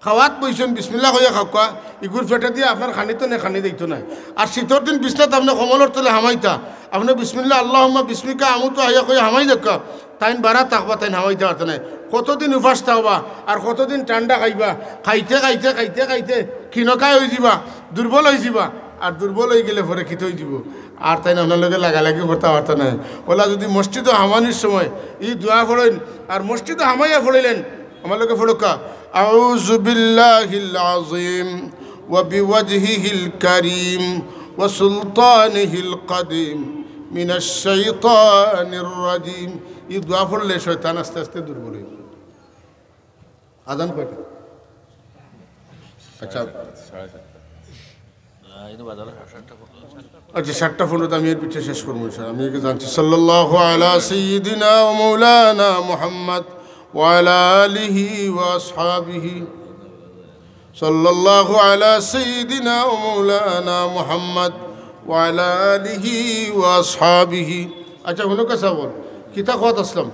খাওয়াত বইছইন, বিসমিল্লাহ কইয়া খাউক্কা, ইগুর পেটেদি আপনার খানি তো নে, খানি যাইতো নায়। আর শীতর দিন বিছনাত আপনে কম্বলর তলে হামাইতা, আপনে বিসমিল্লাহ আল্লাহুম্মা বিসমিকা আমুতু ওয়া আহইয়া কইয়া হামাই দেউক্কা, তাইন বারা থাকবা, তাইন হামাইতা পারতা নায়। কতদিন উপাস থাকবা, আর কতদিন ঠান্ডা খাইবা? খাইতে খাইতে খাইতে খাইতে ক্ষীণকায় অইযিবা, দুর্বল অইযিবা। আর দুর্বল অইগেলে পরে কিতা অইযিবো? আর তাইন আপনার লগে লাগালাগি করতা পারতা নায়। অউলা যুদি মসজিদো হামানির সময় ই দোয়া পড়ইন, আর মসজিদো হামাইয়া পড়িলেন, আমার লগে পড়উক্কা, আউযু বিল্লাহিল আযীম ওয়া বিওয়াজহিহিল কারীম ওয়া সুলতানিহিল কাদীম মিনাশ শাইতানির রাজীম। ই দোয়া পড়লে শয়তান আস্তে আস্তে দুর্বল অইযিবো। আজান কয়টা? আচ্ছা। আচ্ছা, সাতটা পনেরোতে আমি এর ভিতরে শেষ করবো, ইনশাআল্লাহ। আমি একে জানছি, সাল্লাল্লাহু আলা সাইয়্যিদিনা ওয়া মাওলানা মুহাম্মদ ওয়া আলা আলিহি ওয়া আসহাবিহি। সাল্লাল্লাহু আলা সাইয়্যিদিনা ওয়া মাওলানা মুহাম্মদ ওয়া আলা আলিহি ওয়া আসহাবিহি। আচ্ছা, হুনো কথা বল, কিতা কওয়াত আছলাম?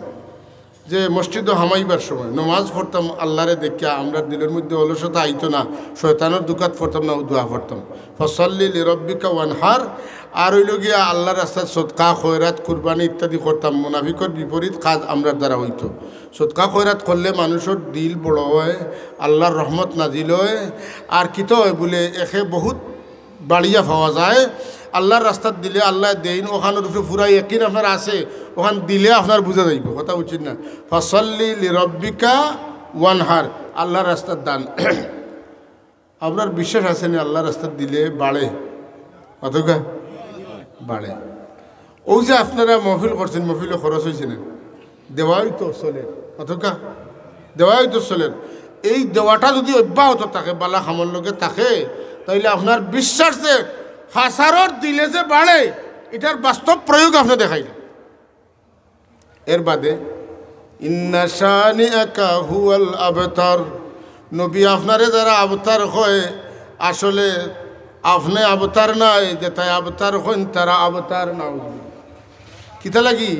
যে মসজিদো হামাইবার সময় নমাজ পড়তাম, আল্লারে দেখিয়া আমরার দিলর মধ্যে অলসতা আইতো না, শয়তানর ধুকাত পড়তাম না, অউ দোয়া পড়তাম, "ফসল্লি লিরব্বিকা ওয়ানহার।" আর অইলো গিয়া আল্লার রাস্তাত সদকা, খয়রাত, কুরবানি ইত্যাদি করতাম। মুনাফিকর বিপরীত কাজ আমরার দ্বারা অইতো। সদকা, খয়রাত করলে মানুষর দিল বড় অয়, আল্লার রহমত নাজিল অয়। আর কিতা অয় বুলে, একে বহুত বাড়িয়া পাওয়া যায়। আল্লার রাস্তাত দিলে আল্লায় দেইন, অখানর উপরে পুরা ইয়াকিন আপনার আছে, অখান দিলে আপনার বুঝা যাইবো, কথা বুঝছইন না? "ফসল্লি লিরব্বিকা ওয়ানহার", আল্লার রাস্তাত দান। আপনার বিশ্বাস আছে নি আল্লার রাস্তাত দিলে বাড়ে? কতকা? বাড়ে। অউ যে আপনারা মহফিল করছইন, মহফিলো খরচ অইছে না? দেওয়াই তো চলের, অতকা দেওয়াই তো চলের। এই দেওয়াটা যুদি অব্যাহত থাকে, বালা কামর লগে থাকে, তাইলে আপনার বিশ্বাস যে হাজারর দিলে যে বাড়ে, ইটার বাস্তব প্রয়োগ আপনে দেখাইলা। এর বাদে, "ইন্না শানিআকা হুয়াল আবতার", নবী আপনারে যারা আবতার কয়, আসলে আপনে আবতার নায়, যেতায় আবতার কইন তারা আবতার। নাউজুবিল্লাহ। কিতা লাগি?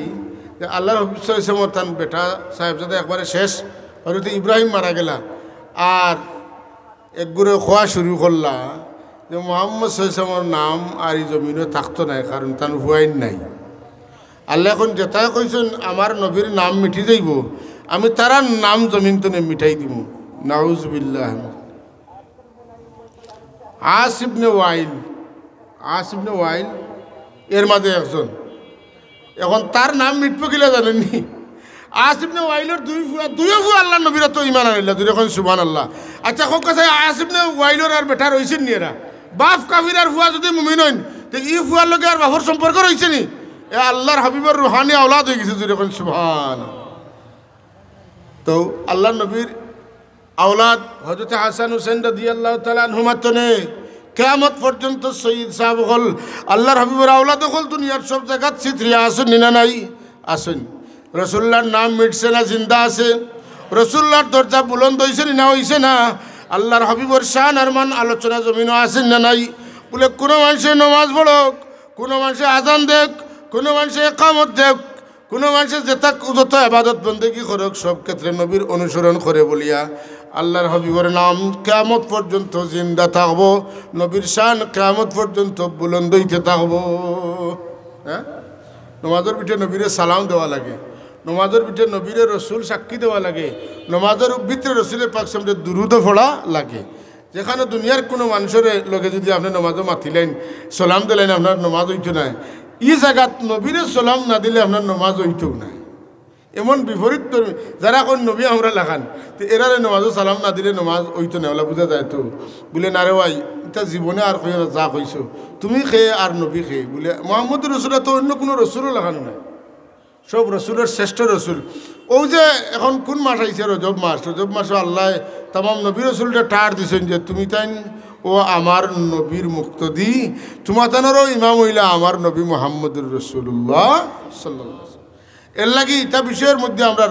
যে আল্লার হাবিব সাল্লাল্লাহু আলাইহি ওয়াসাল্লামর তান বেটা সাহেবজাদা একবারে শেষ, হযরত ইব্রাহিম মারা গেলা, আর একগুরে কওয়া শুরু করলা যে মুহাম্মদ সাল্লাল্লাহু আলাইহি ওয়াসাল্লামর নাম আর ই জমিনো থাকতো নায়, কারণ তান পুয়াইন নাই। আল্লায় কইন, "যেতায় কইছইন আমার নবীর নাম মিটি যাইবো, আমি তারার নাম জমিন তনে মিটাই দিমু।" নাউজুবিল্লাহ। আস ইবনে ওয়াইল, আস ইবনে ওয়াইল এর মাঝে একজন। এখন তার নাম মিটবো কিলা জানইন নি? আস ইবনে ওয়াইলর দুই ফুয়া, দুইও ফুয়া আল্লার নবীর তো ইমান আনিলা, দুইও কইন সুবহানাল্লাহ। আচ্ছা, কউক্কা চাই, আস ইবনে ওয়াইলর আর বেটা রইছইন নি এরা? বাপ কাফির আর ফুয়া যুদি মুমিন অইন, তে ই ফুয়ার লগে আর বাপর সম্পর্ক রইছে নি? এ আল্লার হাবিবর রুহানি আওলাদ অইগেছে, দুইও কইন সুবহান। তো আল্লার নবীর আওলাদ হযরত হাসান হুসেন রাদিয়াল্লাহু তাআলা আনহুমা তনে কিয়ামত পর্যন্ত সৈয়দ সাহেব অকল, আল্লার হাবিবর আওলাদ অকল দুনিয়ার সব জাগাত ছিতরিয়া আছইন নি না নাই? আছইন। রাসুলুল্লাহর নাম মিটছে না জিন্দা আছে? রাসুলুল্লাহর দরজা বুলন্দ অইছে নি না অইছে না? আল্লার হাবিবর শান আর মান আলোচনা জমিনো আছে নি না নাই? বুলে, কুনু মানষে নমাজ পড়উক, কুনু মানষে আজান দেউক, কুনু মানষে একামত দেউক, কুনু মানষে যেতা যত ইবাদত বন্দেগি করউক, সব ক্ষেত্রে নবীর অনুসরণ করে বলিয়া আল্লার হাবিবর নাম কিয়ামত পর্যন্ত জিন্দা থাকবো, নবীর শান কিয়ামত পর্যন্ত বুলন্দ অইতে থাকবো। হ্যাঁ, নমাজর ভিতরে নবীরে সালাম দেওয়া লাগে, নমাজর ভিতরে নবীরে রসুল সাক্ষী দেওয়া লাগে, নমাজর ভিতরে রসুলে পাক সামনে দুরুদও পড়া লাগে। যেখানো দুনিয়ার কুনু মানষর লগে যুদি আপনে নমাজো মাতিলাইন, সালাম দিলাইন, আপনার নমাজ অইতো নায়। ই জাগাত নবীরে সালাম না দিলে আপনার নমাজ অইতো নায়। এমন বিপরীত ধর্মী, যারা কইন নবী আমরা লাখান, তে এরারে নমাজো সালাম না দিলে নমাজ অইতো নায়, অলা বুঝা যায় তো। বুলে, "না রে ভাই, ইতা জীবনে আর কইও না, যা কইছো। তুমি কে আর নবী কে?" বুলে, "মোহাম্মদুর রসুলুল্লাহ তো অইন্য কুনু রসুলও লাখান নায়।" সব রসুলর শ্রেষ্ঠ রসুল। অউ যে এখন কুন মাস আইছে? রজব মাস। রজব মাসো আল্লায় তামাম নবী রসুলরে টার দিছইন যে, "তুমি তাইন ও আমার নবীর মুক্তদি, তুমাতানরও ইমাম অইলা আমার নবী মুহাম্মদুর রাসূলুল্লাহ সাল্লাল্লাহু আলাইহি ওয়াসাল্লাম। এর লাগি ইতা বিষয়র মধ্যে আমরার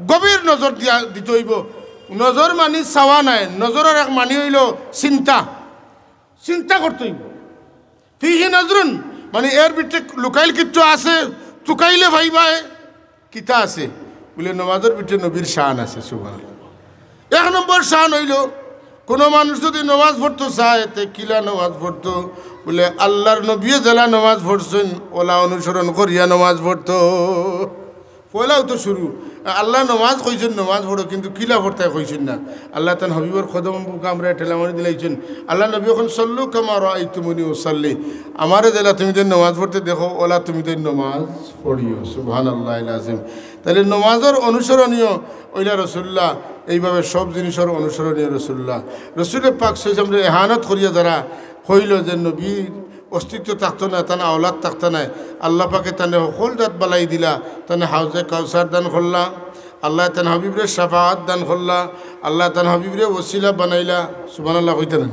গভীর নজর দিয়া দিতে অইবো। নজর মানি চাওয়া নায়, নজরর এক মানি অইলো চিন্তা, চিন্তা করতে অইবো। ফিহি নজরুন, মানি এর ভিতরে লুকাইল কিচ্ছু আছে, তুকাইলে পাইবায়। কিতা আছে? বুলে, নমাজর ভিতরে নবীর শান আছে। সুবহানাল্লাহ। এক নম্বর শান অইলো, কুনু মানুষ যুদি নমাজ পড়তো চায়, তে কিলা নমাজ পড়তো? বুলে, আল্লার নবীয়ে যেলা নমাজ পড়ছইন, ওলা অনুসরণ করিয়া নমাজ পড়তো। পয়লাউ তো শুরু, আল্লায় নমাজ কইছইন, নমাজ পড়ো, কিন্তু কিলা পড়তায় কইছইন না। আল্লায় তান হাবিবর কদম বুকে আমরারে ঠেলা মারি দিলাইছইন। আল্লার নবীয়ে কইন, "সল্লু কামা রাআইতুমুনি উসাল্লি।" আমারে যেলা তুমিতাইন নমাজ পড়তে দেখো, ওলা তুমিতাইন নমাজ পড়িও। সুবহানাল্লাহিল আযীম। তাইলে নমাজর অনুসরণীয় অইলা রাসূলুল্লাহ, এইভাবে সব জিনিসর অনুসরণীয় রাসূলুল্লাহ। রাসূলে পাক সাল্লাল্লাহু আলাইহি ওয়াসাল্লামরে এহানত করিয়া যারা কইলো যে নবীর অস্তিত্ব থাকতো নায়, তান আওলাদ থাকতো নায়, আল্লাহ পাকে তানে হকল জাত বালাই দিলা, তানে হাউজে কাউসার দান করলা, আল্লায় তান হাবিবরে শাফাআত দান করলা, আল্লায় তান হাবিবরে ওসিলা বানাইলা। সুবহানাল্লাহ কইতা নায়?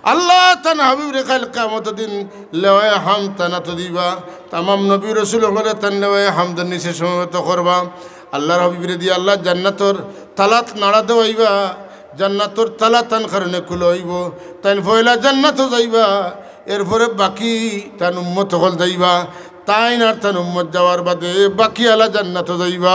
আল্লায় তান হাবিবরে কাইল কিয়ামতর দিন লেওয়ায়ে হামদ তানাতো দিবা, তামাম নবী রাসূল অকলরে তান লেওয়ায়ে হামদর নিচে সমবেত করবা। আল্লার হাবিবরে দিয়া আল্লায় জান্নাতর তালাত নাড়া দেওয়াইবা, জান্নাতর তালা তান কারণে খুলা অইবো, তাইন পয়লা জান্নাতো যাইবা, এরপরে বাকি তান উম্মত অকল যাইবা, তাইন আর তান উম্মত যাওয়ার বাদে বাকি আলা জান্নাতো যাইবা।